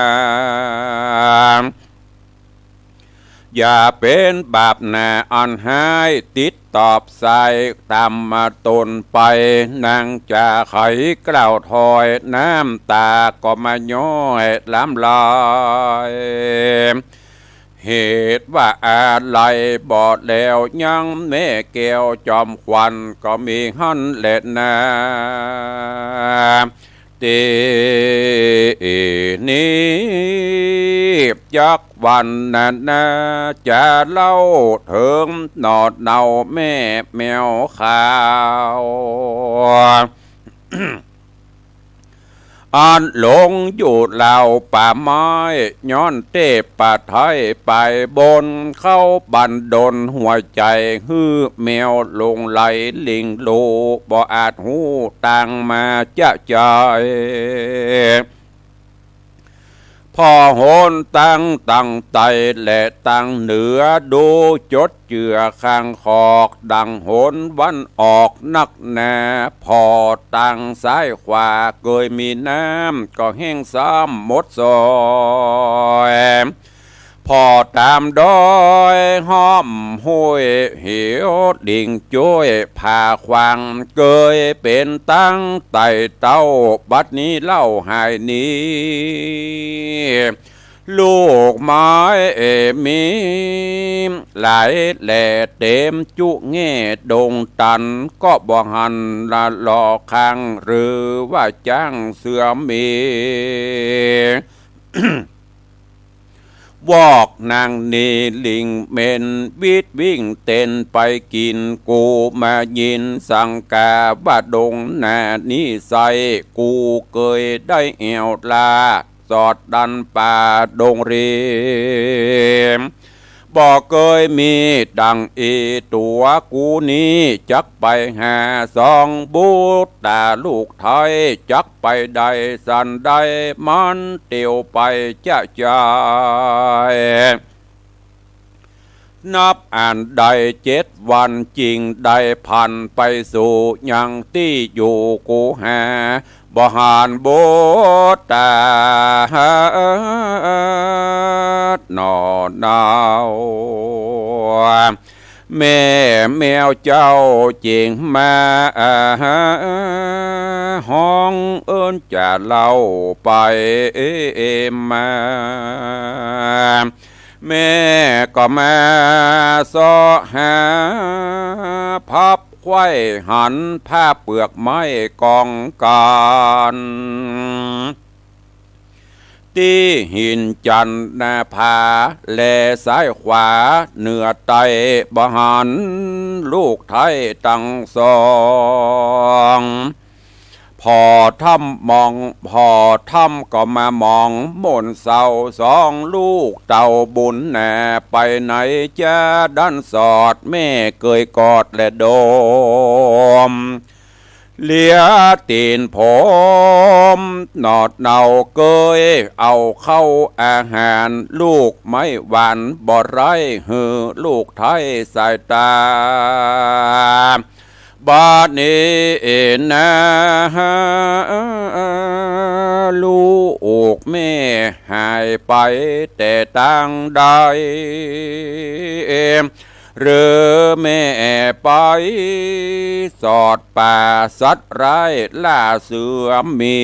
อย่าเป๋นบาปหนาอันฮ้าย ติดตอบสายต๋ามมาต๋นไป นางจาไขกล่าวถ้อย น้ำตาก็มาย้อยลำไหล เหตุว่าอาลัยบ่แล้วยัง แม่แก้วจอมขวัญก็มีหั้นแลนา ตี้นี้จักวรรณนาจะเล่าเถิงหนอดเนาแม่แมวขาว อันหลงอยู่ราวป่าไม้ ย้อนเต้ป่าไท้ไปบน เข้าบั่นดลหัวใจ๋ หื้อแมวหลงไหลหลิ่งหลู บ่อาจฮู้ตางมาจะใจ๋ ไผ ผ่อหนตังตังใต้และตังเหนือ ดูจดเจื้อข้างขอก ดั่งหนวันออกนักหนา ผ่อตังซ้ายขวาเกยมีน้ำ ก็แห้งซ้ำหมดซอย ผ่อต๋ามดอยห้อมห้วยเหว ลิ่งจ้วยผาขวาง เกยเป๋นตังใต้เต้า บัดนี้เล่าหายนี้ ลูกไม้เอ่ยมีหลายแหล่ เต๋มจุแง่ดงตัน ก็บ่หันละลอข้าง หรือว่าจ๊างเสือมี วอกนางนีลิงเหม็น วิดวิ่งเต้นไปกิ๋น กูมายินสังกาว่าดงนานี้ไส้ กูเกยได้แอ่วลา สอดดันป่าดงริม บ่เกยมีดั่งอี้ตั๋ว กูนี้จักไปหาส่องบุต๋าลูกไท้ จักไปได้สันใด มันเตียวไปจะจาย นับอันได้เจ็ดวัน จึงได้ผันไปสู่ยังตี้อยู่ กูหาบ่หันบุตตาหนอเนา แม่แมวเจ้าจึงมาฮ้องเอิ้นจะเล่าไปมา แม่ก็มาเซาะหา พับไขว้หันผ้าเปลือกไม้กองกัน ตี้หินจันทร์หน้าผา แลซ้ายขวาเหนือใต้ บ่หันลูกไท้ตังสอง ผ่อถ้ำมอง ผ่อถ้ำก็มามอง หม่นเศร้าสองลูกเต้าบุญนา ไปไหนจ๊ะดันสอด แม่เกยกอดและดม เลียตี๋นผมหนอเนา เกยเอาเข้าอาหาร ลูกไม้หวานบ่ไร้ หื้อลูกไท้สายต๋า บัดนี้นา ลูกแม่หายไปแต่ตางใด หรือแม่ไปสอดป่าสัตว์ร้ายล่าเสือมี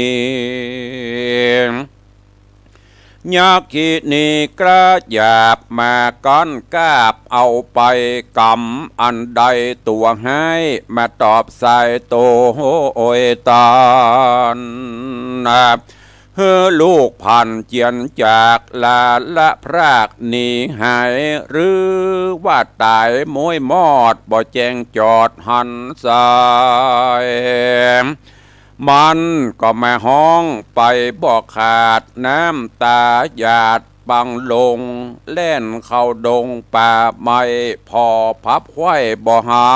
ยักขินีกระหยาบมาก้อนกาบ เอาไปกำอันใดตั๋วฮ้าย มาตอบสายโตยตน หื้อลูกผันเจียนจาก ลาละพรากหนีหาย หรือว่าต๋ายม้วยมอด บ่แจ้งจอดหันสาย มันก็มาฮ้องไปบ่ขาด น้ำต๋าหยาดปังลง แล่นเข้าดงป่าไม้ ผ่อพับไขว้บ่หั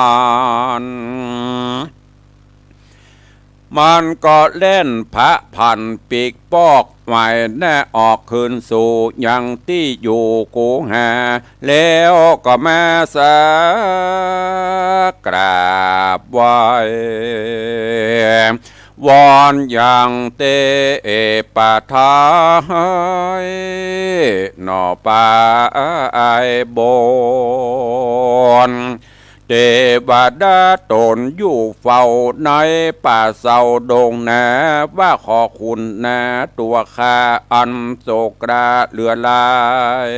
น มันก็แล่นผะผันปีกปอก หมายหน้าออกคืนสู่ยังตี้อยู่ กูหา แล้วก็มาสักกราบไหว้ วอนยังเตปะทายหนอปายบน เตวดาต๋นอยู่เฝ้าในป่าเศร้าดงนา ว่าขอคุณนาตั๋วข้าอันโศกกระเหลือหลาย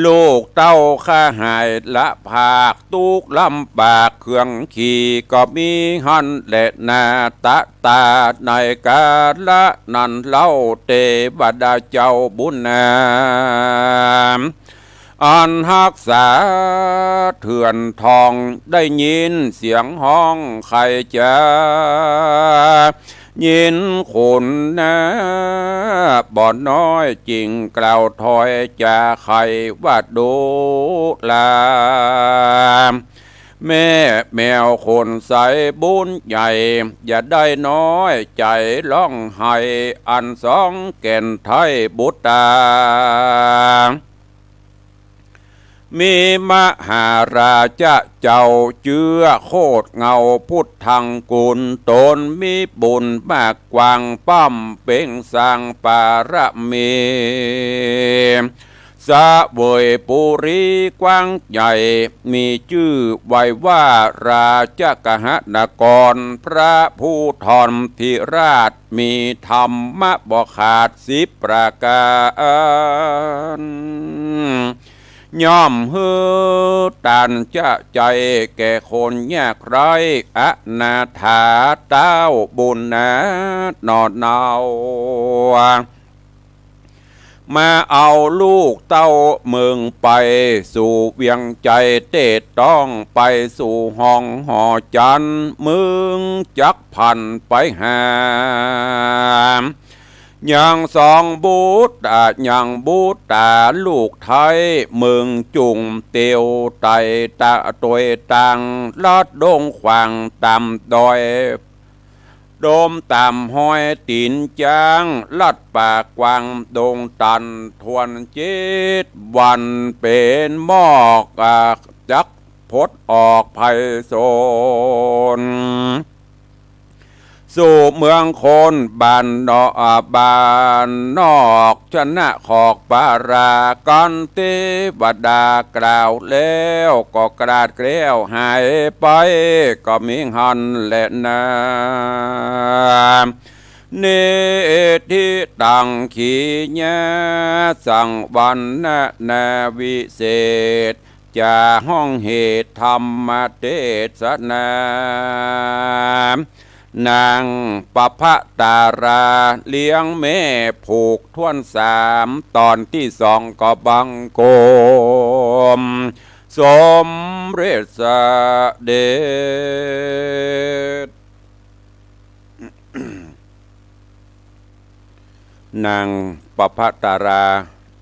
ลูกเต้าข้าหายละพาก ตุ๊กข์ลำบากเครื่องขี่ก็มีหั้นแลนา ตะต๋าในกาละนั้นเล่า เตวดาเจ้าบุญนา อันฮักษาเถื่อนทอง ได้ยินเสียงฮ้องใค่จะ ยินคุณนาบ่น้อย จึงกล่าวถ้อยจ๋าใค่ว่าดูรา แม่แมวคนใสบุญใหญ่ อย่าได้น้อยใจ๋ฮ้องไห้ อันสองแก่นไท้บุตรา มีมหาราชะเจ้าเจื้อโคตรเงาพุทธังกุณ ต๋นมีบุญมากกว้าง ป้ำเป็งสร้างปารมี เสวยปุรีกว้างใหญ่ มีจื้อไว้ว่าราชกหนคร พระภูธรธิราช มีธรรมะบ่ขาดสิบประก๋าร ย่อมหื้อตานจะใจ๋แก่คนยากไร้ อนาถาต้าวบุญนาหนอเนา มาเอาลูกเต้าเมืองไป สู่เวียงใจ๋เตดต้องไปสู่ห้องหอจันทน์ มึงจักผันไปหา ยังสองบุตรา ยังบุตราลูกไท้ เมืองจุ่งเตียวไต่ตะตวยตัง ลัดดงขวางต๋ามดอย โดมต๋ามฮอยตี๋นจ๊าง ลัดป่ากว้างดงตัน ถ้วนเจ็ดวันเป๋นหมอก อา จักผดออกไพศาล สู่เมืองคนบ้านนอก อ่า บ้านนอก ชนะขอกปารากั๋น เตวดากล่าวแล้ว ก็กราดแคล้วหายไป ก็มีหั้นแลนา เนติตัง ขีญาสังวรรณนาวิเศษ จะฮ้องเหตุธรรมเตสนา นางประภะตาราเลี้ยงแม่ผูกถ้วนสาม ต๋อนตี้สองก็บังคมสมเร็จเสด็จ นางประภะตารา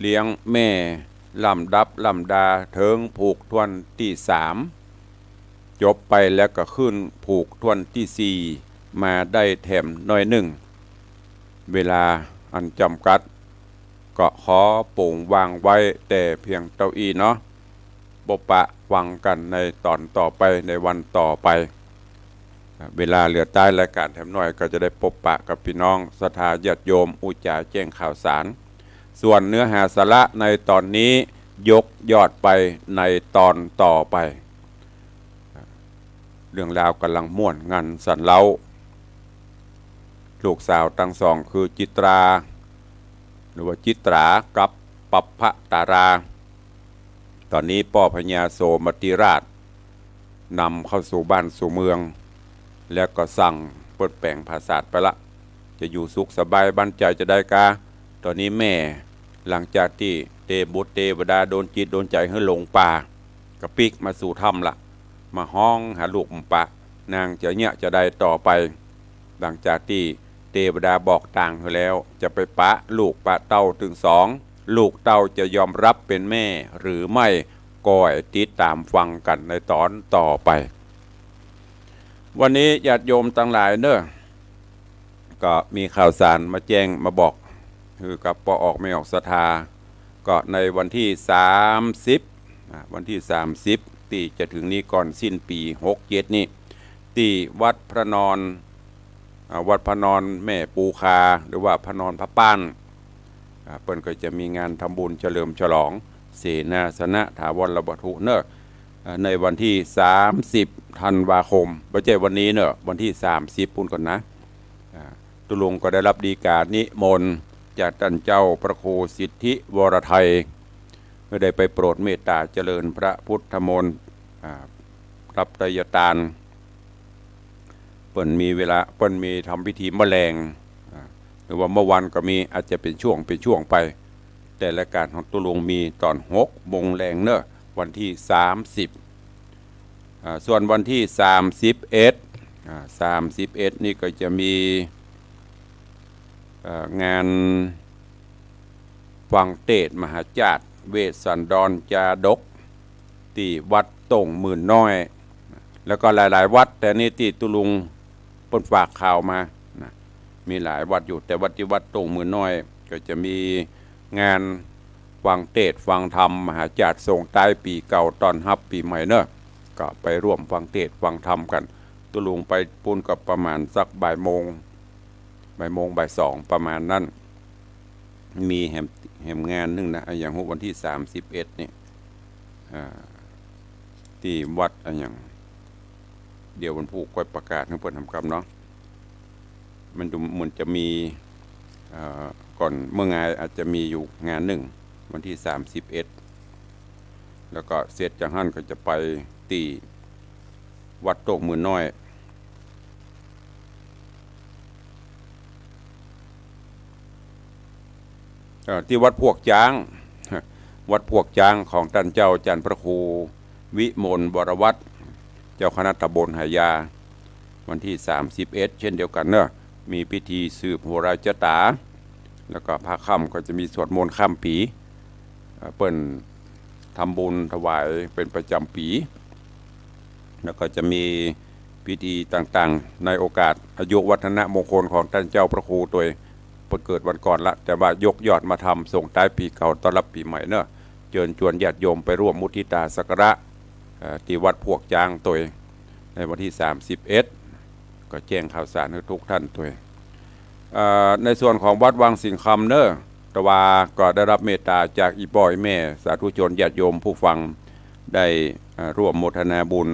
เลี้ยงแม่ ลำดับลำดาเถิงผูกถ้วนตี้สาม จบไปแล้วก็ขึ้นผูกถ้วนตี้สี่ มาได้แถมหน้อยนึ่ง เวลาอันจ๋ำกัด ก็ขอป่งวางไว้แต่เพียงเต้าอี้เนาะ ปบปะฟังกั๋นในต๋อนต่อไป ในวันต่อไป เวลาเหลือต้ายรายก๋านแถมหน้อย ก็จะได้ปบปะกับปี้น้องศรัทธาญาติโยม อู้จ๋าแจ้งข่าวสาร ส่วนเนื้อหาสาระในต๋อนนี้ ยกยอดไปในต๋อนต่อไป เรื่องราวก่ำลังม่วนงันสันเล้า ลูกสาวตังสองคือจิตรา หรือว่าจิตรากับประภะตารา ต๋อนนี้ป้อพญาโสมติราชนำเข้าสู่บ้านสู่เมือง แล้วก็สั่งเปิ้นแป๋งผาสาทไปละ จะอยู่สุขสบายบั้นใจ๋จะได้กา ต๋อนนี้แม่หลังจากตี้เตบุตรเตวดาดลจิตดลใจ๋หื้อหลงป่า ก็ปิ๊กมาสู่ถ้ำละ มาฮ้องหาลูกบ่ปะ นางจะเยียะจะใดต่อไป หลังจากตี้เตวดาบอกตางหื้อแล้ว จะไปปะลูกปะเต้าตึงสอง ลูกเต้าจะยอมฮับเป๋นแม่หรือไม่ ก็ติดต๋ามฟังกั๋นในต๋อนต่อไป วันนี้ญาติโยมตังหลายเน่อ ก็มีข่าวสารมาแจ้งมาบอก คือกับป้อออกแม่ออกศรัทธา ก็ในวันตี้สามสิบ อ่า วันตี้สามสิบตี้จะเถิงนี้ก่อนสิ้นปี๋หกเจ็ดนี้ ตี้วัดพระนอน อ่า วัดพระนอนแม่ปูคา หรือว่าพระนอนพระป้าน อ่า เปิ้นก็จะมีงานทำบุญเฉลิมฉลองเสนาสนะถาวรวัตถุเน่อ อ่า ในวันตี้สามสิบธันวาคม บ่ใจ้วันนี้เน่อ วันตี้สามสิบปู้นก่อนนะ อ่า ตุ๊ลุงก็ได้ฮับดีก๋านิมนต์จากต้านเจ้าพระครูสิทธิวรไทย หื้อได้ไปโปรดเมตต๋าเจริญพระพุทธมนต์ อ่า ฮับไตรยตาน เปิ้นมีเวลา เปิ้นมีทำพิธีเมื่อแลง อ่า หรือว่าเมื่อวันก็มี อาจจะเป๋นช่วง เป๋นช่วงไป แต่รายก๋านของตุ๊ลุงมีต๋อนหกโมงแลงเน่อ วันตี้สามสิบ อ่า ส่วนวันตี้สามสิบเอ็ด อ่า สามสิบเอ็ดนี่ก็จะมี เอ่อ งานฟังเตสน์มหาจาตุ เวสสันดรจาดก ตี้วัดโต้งหมื่นน้อย แล้วก็หลายๆ วัด แต่นี่ตี้ตุ๊ลุงเปิ้นฝากข่าวมานะ มีหลายวัดอยู่ แต่วัดตี้วัดโต้งหมื่นน้อย ก็จะมีงานฟังเตสน์ฟังธรรม มหาจาติส่งต๊ายปี๋เก่าต้อนฮับปี๋ใหม่เนาะ ก็ไปร่วมฟังเตสน์ฟังธรรมกั๋น ตุ๊ลุงไปปู๊นก็ประมาณสักบ่ายโมง บ่ายโมงบ่ายสองประมาณนั้น มีแหม แหมงานนึ่งนะ อะหยังฮู้ วันตี้สามสิบเอ็ดนี่ อ่า ตี้วัดอะหยัง เดี๋ยววันพูกค่อยประกาศหื้อเปิ้นหำกำเนาะ มันดูเหมือนจะมี เอ่อ ก่อนเมื่องายอาจจะมีอยู่งานนึ่ง วันตี้สามสิบเอ็ด แล้วก็เสร็จจากหั้นก็จะไปตี้วัดโต้งหมื่นน้อย เอ่อ ตี้วัดพวกจ๊าง วัดพวกจ๊างของต้านเจ้าอาจ๋ารย์พระครูวิมลวรวัฒน์ เจ้าคณะตำบลไหหยา วันตี้สามสิบเอ็ด เช่นเดียวกั๋นเนาะ มีพิธีสืบโหราจ๊ะต๋า แล้วก็พาค่ำก็จะมีสวดมนต์ข้ามปี๋ เอ่อ เปิ้นทำบุญถวายเป๋นประจ๋ำปี๋ แล้วก็จะมีพิธีต่างๆ ในโอกาสอายุวัฒนมงคลของต้านเจ้าพระครูตวย เปิ้นเกิดวันก่อนละ แต่ว่ายกยอดมาทำส่งต๊ายปี๋เก่าต้อนฮับปี๋ใหม่เนาะ เจิญจวนญาติโยมไปร่วมมุทิตาสักการะ เอ่อ ตี้วัดพวกจ๊างตวย ในวันตี้สามสิบเอ็ด ก็แจ้งข่าวสารหื้อทุกท่านตวย เอ่อ ในส่วนของวัดวังสิงห์คำเนาะ ตะวาก็ได้ฮับเมตต๋าจากอี่ป้ออี่แม่สาธุชนญาติโยมผู้ฟัง ได้ เอ่อ ร่วมโมทนาบุญ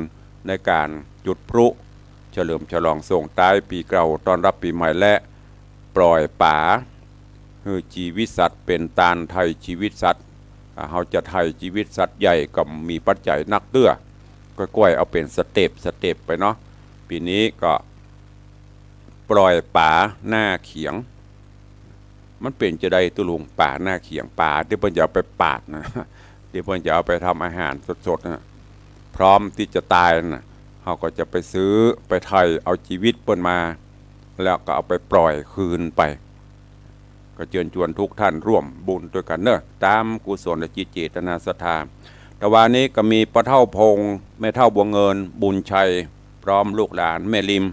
ในก๋านจุดพลุเฉลิมฉลองส่งต๊ายปี๋เก่าต้อนฮับปี๋ใหม่ และปล่อยป๋า หื้อจีวิตสัตว์เป๋นตานไถ่จีวิตสัตว์ อ่า เฮาจะไถ่จีวิตสัตว์ใหญ่ก็มีปัจจัยนักเตื้อ ก้อยๆ เอาเป๋นสเต็ปสเต็ปไปเนาะ ปี๋นี้ก็ปล่อยป๋าหน้าเขียง มันเป๋นจาใดตุ๊ลุง ป๋าหน้าเขียง ป๋าตี้เปิ้นจะเอาไปปาดนะ ตี้เปิ้นจะเอาไปทำอาหารสดๆ นะ พร้อมตี้จะตายนะ เฮาก็จะไปซื้อ ไปไถ่เอาจีวิตเปิ้นมา แล้วก็เอาไปปล่อยคืนไป ก็เจิญจวนทุกท่านร่วมบุญตวยกั๋นเนาะ ต๋ามกุศลจิตเจตนาศรัทธา ตะวานี้ก็มีป้อเฒ่าพงษ์ แม่เฒ่าบัวเงิน บุญชัย พร้อมลูกหลาน แม่ริม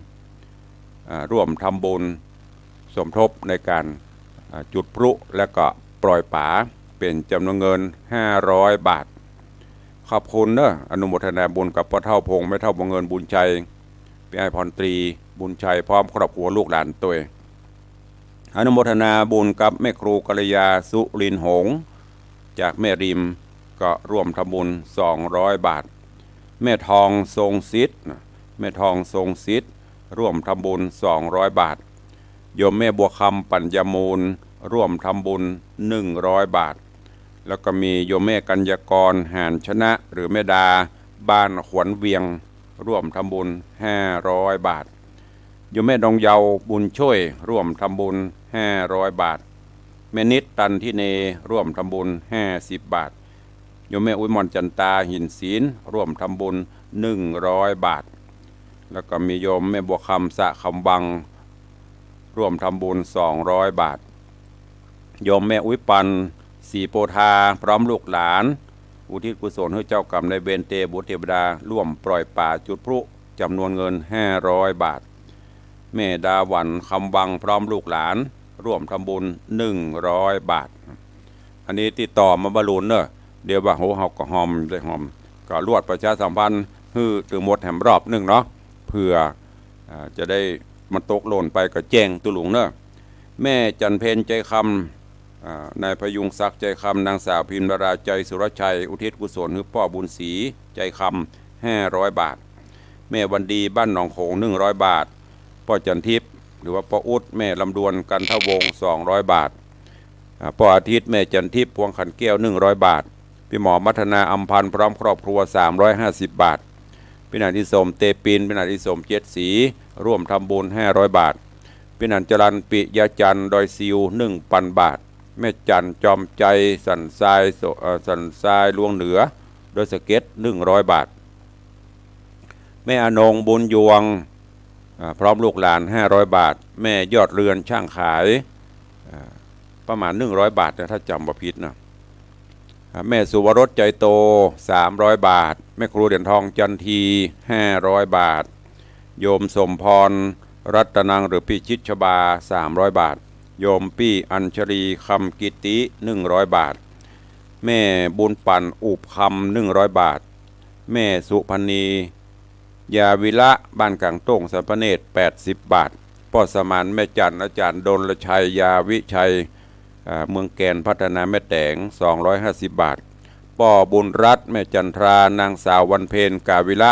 อ่า ร่วมทำบุญสมทบในก๋าน อ่า จุดพลุ และก็ปล่อยป๋า เป๋นจ๋ำนวนเงินห้าร้อยบาท ขอบคุณเนาะ อนุโมทนาบุญกับป้อเฒ่าพงษ์ แม่เฒ่าบัวเงิน บุญชัย ปี้อ้ายพรตรี บุญชัย พร้อมครอบครัวลูกหลานตวย อนุโมทนาบุญกับแม่ครูกัลยา สุรินทร์หงส์ จากแม่ริม ก็ร่วมทำบุญสองร้อยบาท แม่ทองทรงสิทธิ์ แม่ทองทรงสิทธิ์ ร่วมทำบุญสองร้อยบาท โยมแม่บัวคำ ปัญญามูล ร่วมทำบุญหนึ่งร้อยบาท แล้วก็มีโยมแม่กัญญากร หาญชนะ หรือแม่ดา บ้านขวัญเวียง ร่วมทำบุญห้าร้อยบาท โยมแม่ดวงเยาว์ บุญช่วย ร่วมทำบุญห้าร้อยบาท แม่นิด ตันทิเน ร่วมทำบุญห้าสิบบาท โยมแม่อุ๊ยมอน จันตา หินศิลป์ ร่วมทำบุญหนึ่งร้อยบาท แล้วก็มีโยมแม่บัวคำ สระคำวัง ร่วมทำบุญสองร้อยบาท โยมแม่อุ๊ยปัน ศรีโพธา พร้อมลูกหลาน อุทิศกุศลหื้อเจ้ากรรมนายเวรเตบุตรเทวดา ร่วมปล่อยป๋าจุดพลุ จ๋ำนวนเงินห้าร้อยบาท แม่ดาหวัน คำวัง พร้อมลูกหลาน ร่วมทำบุญหนึ่งร้อยบาท อันนี้ติดต่อมาบรรลุนเนาะ เดี๋ยวว่าโหเฮาก็ฮอมได้ฮอม ก็ลวดประชาสัมพันธ์หื้อตึงหมดแหมรอบนึ่งเนาะ เผื่อ อ่า จะได้มันตกหล่นไปก็แจ้งตุ๊ลุงเนาะ แม่จันเพ็ญ ใจคำ อ่า นายพยุงศักดิ์ ใจคำ นางสาวพิมรา ใจสุรชัย อุทิศกุศลหื้อป้อบุญศรี ใจคำ ห้าร้อยบาท แม่วันดี บ้านหนองโขง หนึ่งร้อยบาท ป้อจันทิพย์ หรือว่าป้ออุ๊ด แม่ลำดวน กันทวงศ์ สองร้อยบาท อ่า ป้ออาทิตย์ แม่จันทิพย์ พวงขันแก้ว หนึ่งร้อยบาท ปี้หมอมัทนา อำพันธ์ พร้อมครอบครัว สามร้อยห้าสิบบาท ปี้หนานอิสม เตปิน ปี้หนานอิสม เจ็ดสี ร่วมทำบุญห้าร้อยบาท ปี้หนานจรัญ ปิยะจันทร์ ดอยซิว หนึ่งพันบาท แม่จันทร์ จอมใจ สันทรายโส เอ่อ สันทรายลวงเหนือ ดอยสะเก็ด หนึ่งร้อยบาท แม่อนง บุญยวง อ่า พร้อมลูกหลาน ห้าร้อยบาท แม่ยอดเรือน ช่างขาย อ่า ประมาณหนึ่งร้อยบาทนะ ถ้าจ๋ำบ่ผิดนะ อ่า แม่สุวรส ใจโต สามร้อยบาท แม่ครูเหรียญทอง จันที ห้าร้อยบาท โยมสมพร รัตนัง หรือปี้ชิดชบา สามร้อยบาท โยมปี้อัญชลี คำกิติ หนึ่งร้อยบาท แม่บุญปั่น อุบคำ หนึ่งร้อยบาท แม่สุพรรณี ยาวิระ บ้านกลางโต้ง สัมพเนตร แปดสิบบาท ป้อสมาน แม่จัน อาจารย์ดลชัย ยาวิชัย อ่า เมืองแกนพัฒนา แม่แต๋ง สองร้อยห้าสิบบาท ป้อบุญรัตน์ แม่จันทรา นางสาววันเพ็ญ กาวิระ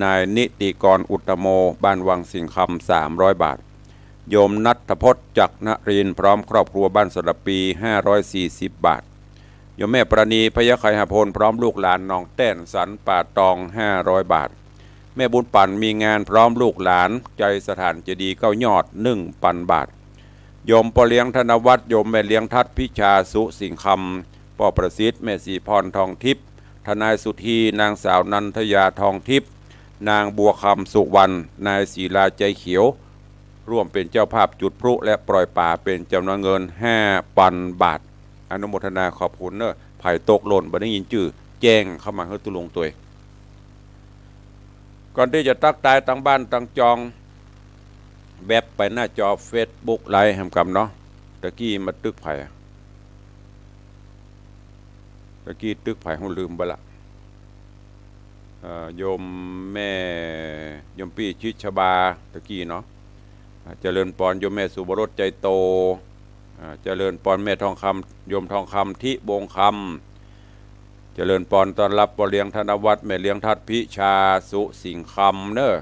นายนิติกร อุตตโม บ้านวังสิงห์คำ สามร้อยบาท โยมณัฐพจน์ จักรนรินทร์ พร้อมครอบครัว บ้านสระปี ห้าร้อยสี่สิบบาท โยมแม่ปราณี พยัคฆไคหพล พร้อมลูกหลาน หนองแต้น สันป่าตอง ห้าร้อยบาท แม่บุญปั่น มีงาน พร้อมลูกหลาน ใจสถานเจดีย์เก้ายอด หนึ่งพันบาท โยมป้อเลี้ยง ธนวัฒน์ โยมแม่เลี้ยง ทัศน์พิชา สุสิงห์คำ ป้อประสิทธิ์ แม่ศรีพร ทองทิพย์ ทนายสุธี นางสาวนันทยา ทองทิพย์ นางบัวคำ สุวรรณ นายศิลา ใจเขียว ร่วมเป๋นเจ้าภาพจุดพลุและปล่อยป๋า เป๋นจ๋ำนวนเงิน ห้าพันบาท อนุโมทนาขอบคุณเน่อ ใผตกหล่นบ่ได้ยินจื้อ แจ้งเข้ามาหื้อตุ๊ลุงตวย ก่อนตี้จะตั๊กตายตางบ้านตางจอง แว็บไปหน้าจอเฟซบุ๊กไลฟ์แหมกำเนาะ ตะกี้มาตึกใผอะ ตะกี้ตึกใผ ฮู้ลืมไปละ เอ่อ โยมแม่ โยมปี้ชิดชบา ตะกี้เนาะ อ่า เจริญปอน โยมแม่สุวรส ใจโต อ่า เจริญปอน แม่ทองคำ โยมทองคำ ทิวงศ์คำ เจริญปอน ต้อนรับป้อเลี้ยง ธนวัฒน์ แม่เลี้ยง ทัศน์พิชา สุสิงห์คำเน่อ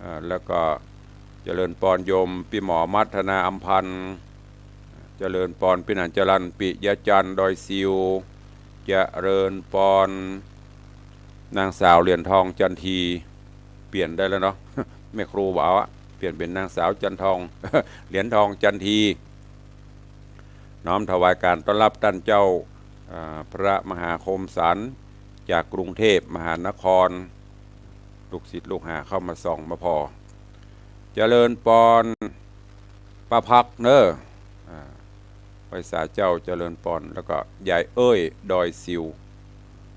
อ่า แล้วก็เจริญปอนโยมปี้หมอ มัทนา อำพันธ์ เจริญปอนปี้หนานจรัญ ปิยะจันทร์ ดอยซิว เจริญปอน นางสาวเหรียญทอง จันที เปลี่ยนได้แล้วเนาะ แม่ครูบ่เอาอะ เปลี่ยนเป๋นนางสาวจันทอง เหรียญทอง จันที น้อมถวายการต้อนรับต้านเจ้า อ่า พระมหาคมสันต์ จากกรุงเทพมหานคร ลูกศิษย์ลูกหาเข้ามาส่องมาผ่อ เจริญปอน ป้าพักเน่อ อ่า ไหว้สาเจ้า เจริญปอน แล้วก็ยายเอ้ย ดอยซิว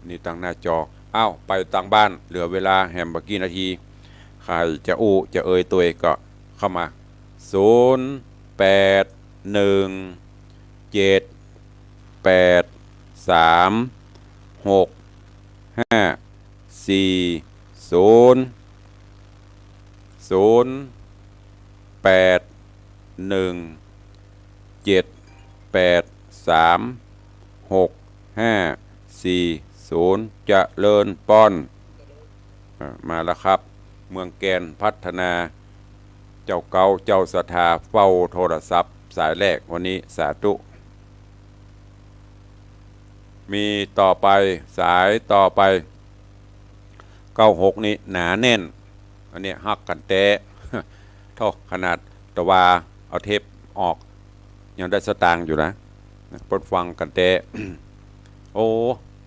นี่ตางหน้าจอ อ้าว ไปตางบ้าน เหลือเวลาแหมบ่กี่นาที ใผจะอู้จะเอ่ยตวยก็เข้ามา ศูนย์ แปด หนึ่ง เจ็ด แปด สาม หก ห้า สี่ ศูนย์ ศูนย์ แปด หนึ่ง เจ็ด แปด สาม หก ห้า สี่ ศูนย์ เจริญปอน อ่า มาแล้วครับ เมืองแกนพัฒนา เจ้าเก๊าเจ้าศรัทธาเฝ้าโทรศัพท์สายแรกวันนี้ สาธุ มีต่อไป สายต่อไป เก้าหก นี่หนาแน่น อันนี้ฮักกั๋นแต๊ เท่าขนาดตะวาเอาเทปออก ยังได้สตางค์อยู่นะ เปิ้นฟังกั๋นแต๊ โอ้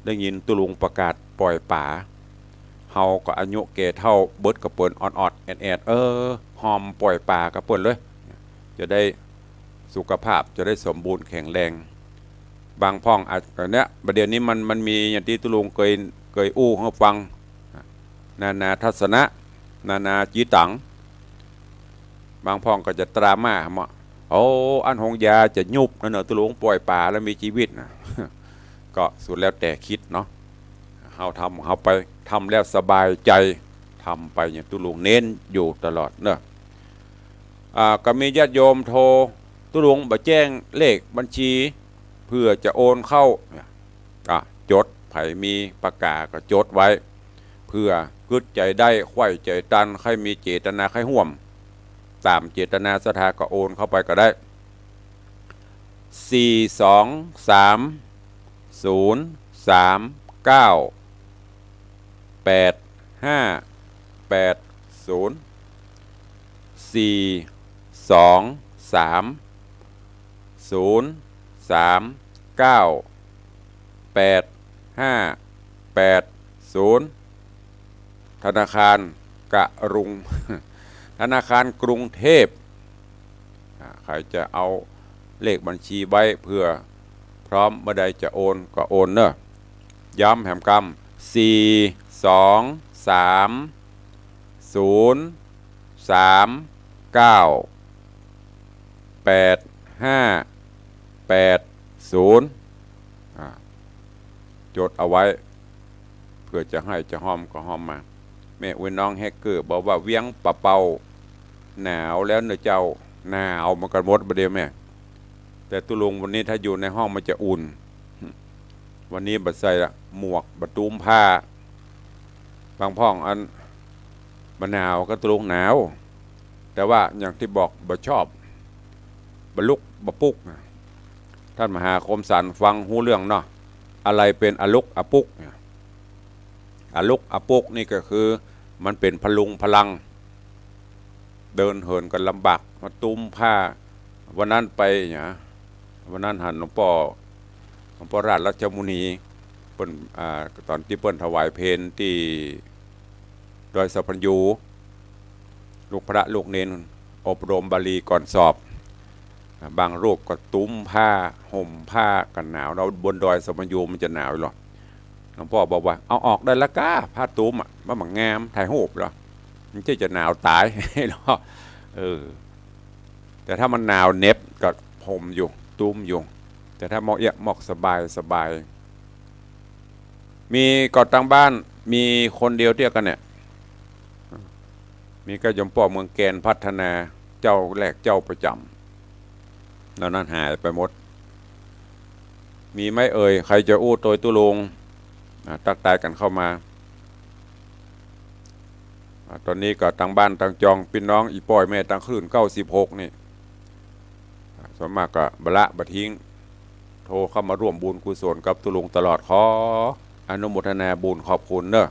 ได้ยินตุ๊ลุงประกาศปล่อยป๋า เฮาก็อายุแก่เฒ่าเบิดกับเปิ้น ออดๆ แอดๆ เออ ฮอมปล่อยป๋ากับเปิ้นเลย จะได้สุขภาพจะได้สมบูรณ์แข็งแรง บางพ่องอาจ อันเนี้ย บ่าเดี่ยวนี้มัน มันมีอย่างตี้ตุ๊ลุงเกย เกยอู้หื้อฟัง นานาทัศนะ นานาจิตัง บางพ่องก็จะตรามาว่า โอ้ อันโฮงยาจะยุบนั่นเน่อ ตุ๊ลุงปล่อยป๋าแล้วมีจีวิตนะ ก็สุดแล้วแต่คิดเนาะ เฮาทำเฮาไป ทำแล้วสบายใจ๋ ทำไปอย่างตุ๊ลุงเน้นอยู่ตลอดเนาะ อ่า ก็มีญาติโยมโทร ตุ๊ลุงบ่แจ้งเลขบัญชี เผื่อจะโอนเข้า อ่ะ จด ใผมีปากกาก็จดไว้ เผื่อกึ๊ดใจ๋ได้ ใค่ใจ๋ตัน ใค่มีเจตนาใค่ฮ่วม ต๋ามเจตนาศรัทธาก็โอนเข้าไปก็ได้ สี่ สอง สาม ศูนย์ สาม เก้า แปด ห้า แปด ศูนย์ สี่ สอง สาม ศูนย์ สาม เก้า แปด ห้า แปด ศูนย์ ธนาคารกรุง ธนาคารกรุงเทพฯ อ่า ใผจะเอาเลขบัญชีไว้เผื่อ เผ พร้อมเมื่อใดจะโอนก็โอนเนอะ ย้ำแหมกำ สี่ สอง สาม ศูนย์ สาม เก้า แปด ห้า แปด ศูนย์ อ่า จดเอาไว้ เผื่อจะไห้จะฮอมก็ฮอมมา แม่อุ๊ยน้องแฮกเกอร์บอกว่าเวียงป่าเปาหนาวแล้วเนอะเจ้า หนาวเหมือนกันหมดบ่าเดี่ยวแม่ แต่ตุ๊ลุงวันนี้ถ้าอยู่ในห้องมันจะอุ่น วันนี้บ่ใส่ละ หมวกบ่ตุ้มผ้า บางพ่องอันบ่หนาวก็ตุ๊ลุงหนาว แต่ว่าอย่างตี้บอกบ่ชอบ บ่ลุกบ่ปลุก ท่านมหาคมสันฟังฮู้เรื่องเนาะ อะไรเป๋นอะลุกอะปุกเนี่ย อะลุกอะปุกนี่ก็คือมันเป๋นพลุงพลัง เดินเหินกั๋นลำบาก มาตุ้มผ้า วันนั้นไปเนี่ย วันนั้นหันหลวงป้อ หลวงป้อราชรัชมุนี เปิ้น อ่า ต๋อนตี้เปิ้นถวายเพลตี้ดอยสัพพัญญู ลูกพระลูกเณรอบรมบาลีก่อนสอบ อ่า บางรูปก็ตุ้มผ้า ห่มผ้ากั๋นหนาวเนาะ บนดอยสัพพัญญูมันจะหนาวอยู่หรอ หลวงป้อบอกว่า เอาออกได้ละก้า ผ้าตุ้มอะ มันบ่งาม ถ่ายรูปหรอ มันจะ จะหนาวต๋ายหรอ เออ แต่ถ้ามันหนาวเหน็บก็ห่มอยู่ ตุ้มอยู่ แต่ถ้ามอกเอี้ยะมอกสบายสบาย มีก่อตังบ้าน มีคนเดียวเตี้ยกั๋นเนี่ย มีก้าโยมป้อเมืองแกนพัฒนา เจ้าแรกเจ้าประจ๋ำ แล้วนั้นหายไปหมด มีไหมเอ่ย ใครจะอู้ตวยตุ๊ลุง อ่า ตั๊กตายกั๋นเข้ามา อ่า ต๋อนนี้ก็ตังบ้านตังจอง ปี้น้องอี่ป้อแม่ตังคลื่นเก้าสิบหกนี่ อ่า ส่วนมากก็บ่ละบ่ทิ้ง โทรเข้ามาร่วมบุญกุศลกับตุ๊ลุงตลอด ขออนุโมทนาบุญขอบคุณเนอะ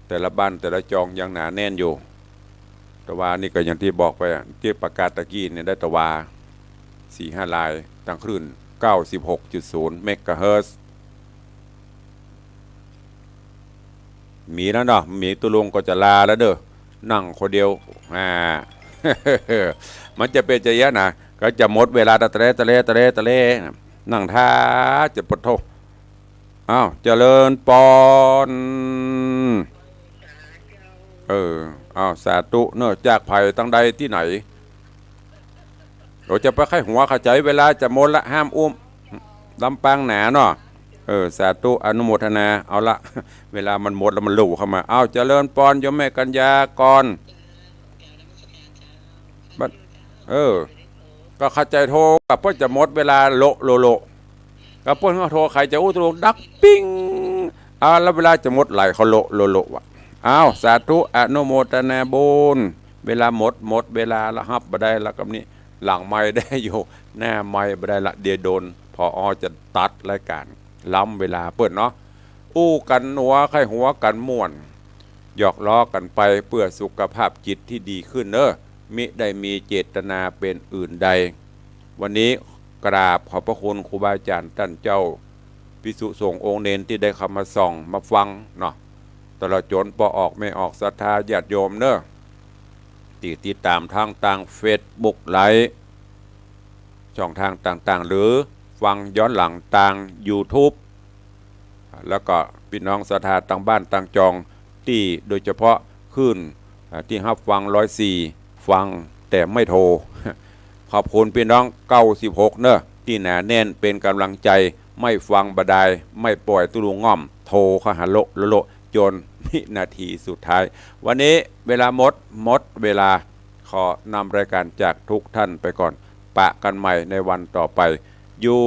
แต่ละบ้านแต่ละจองยังหนาแน่นอยู่ แต่ว่านี่ก็อย่างตี้บอกไปอะ ตี้ประกาศตะกี้เนี่ยได้แต่ว่าสี่ห้าลาย ตังคลื่นเก้าสิบหกจุดศูนย์เมกะเฮิรตซ์ มีแล้วเนาะ มีตุ๊ลุงก็จะลาแล้วเด้อ นั่งคนเดียว อ่า มันจะเป๋นจะเยียะนะ ก็จะหมดเวลาตะเล ตะเล ตะเล ตะเล นั่งท่าจะปะโธ่ อ้าว เจริญปอน เออ อ้าว สาธุเนอะ จากใผตังใดตี้ไหน เดี๋ยวจะไปใค่หัวเข้าใจ๋ เวลาจะหมดละ ห้ามอู้ลำปางหนาเนาะ เออ สาธุ อนุโมทนา เอาละ เวลามันหมดแล้วมันลู่เข้ามา อ้าว เจริญปอน โยมแม่กัญญากร บัด เออ ก็เข้าใจ๋โทร ก็เปิ้นจะหมดเวลาโละโละโละ ก็เปิ้นก็โทร ใผจะอู้ตุ๊ลุงดังปิ๊ง อ้าว แล้วเวลาจะหมดไหลเขาโละโละโละว่ะ อ้าว สาธุ อนุโมทนาบุญ เวลาหมด หมดเวลาละ ฮับบ่ได้ละ กำนี้ หลังไมค์ได้อยู่ หน้าไมค์บ่ได้ละ เดี๋ยวโดน ผอ.จะตัดรายก๋าน ล้ำเวลาเปิ้นเนาะ อู้กั๋นหัวใค่หัวกั๋นม่วน หยอกล้อกั๋นไปเปื้อสุขภาพจิตตี้ดีขึ้นเนอะ มิได้มีเจตนาเป๋นอื่นใด วันนี้กราบขอบพระคุณครูบาอาจ๋ารย์ต้านเจ้า ภิกษุสงฆ์องค์เณรตี้ได้เข้ามาส่องมาฟังเนาะ ตลอดจ๋นป้อออกแม่ออกศรัทธาญาติโยมเนอะ ตี้ติดต๋ามทางตางเฟซบุ๊กไลฟ์ ช่องทางต่างๆ หรือฟังย้อนหลังตางยูทูบ แล้วก็ปี้น้องศรัทธาตางบ้านตางจอง ตี้โดยเฉพาะคลื่น อ่า ตี้ฮับฟังร้อยสี่ ฟังแต่ไม่โทร ขอบคุณปี้น้องเก้าสิบหกเนอะ ตี้หนาแน่นเป๋นก๋ำลังใจ๋ ไม่ฟังบ่ดาย ไม่ป่อยตุ๊ลุงง่อม โทรเข้าหาโละโละโละ จ๋นวินาทีสุดท้าย วันนี้เวลาหมด หมดเวลา ขอนำรายก๋านจากทุกท่านไปก่อน ปะกั๋นใหม่ในวันต่อไป อยู่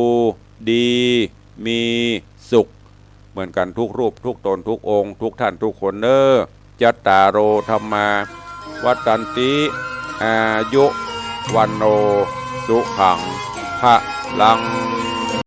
ดีมีสุข เหมือนกั๋นทุกรูปทุกต๋นทุกองค์ทุกท่านทุกคนเนอะ จัตตาโร ธัมมา วัฑฒันติ อายุ วัณโณ สุขัง พะลัง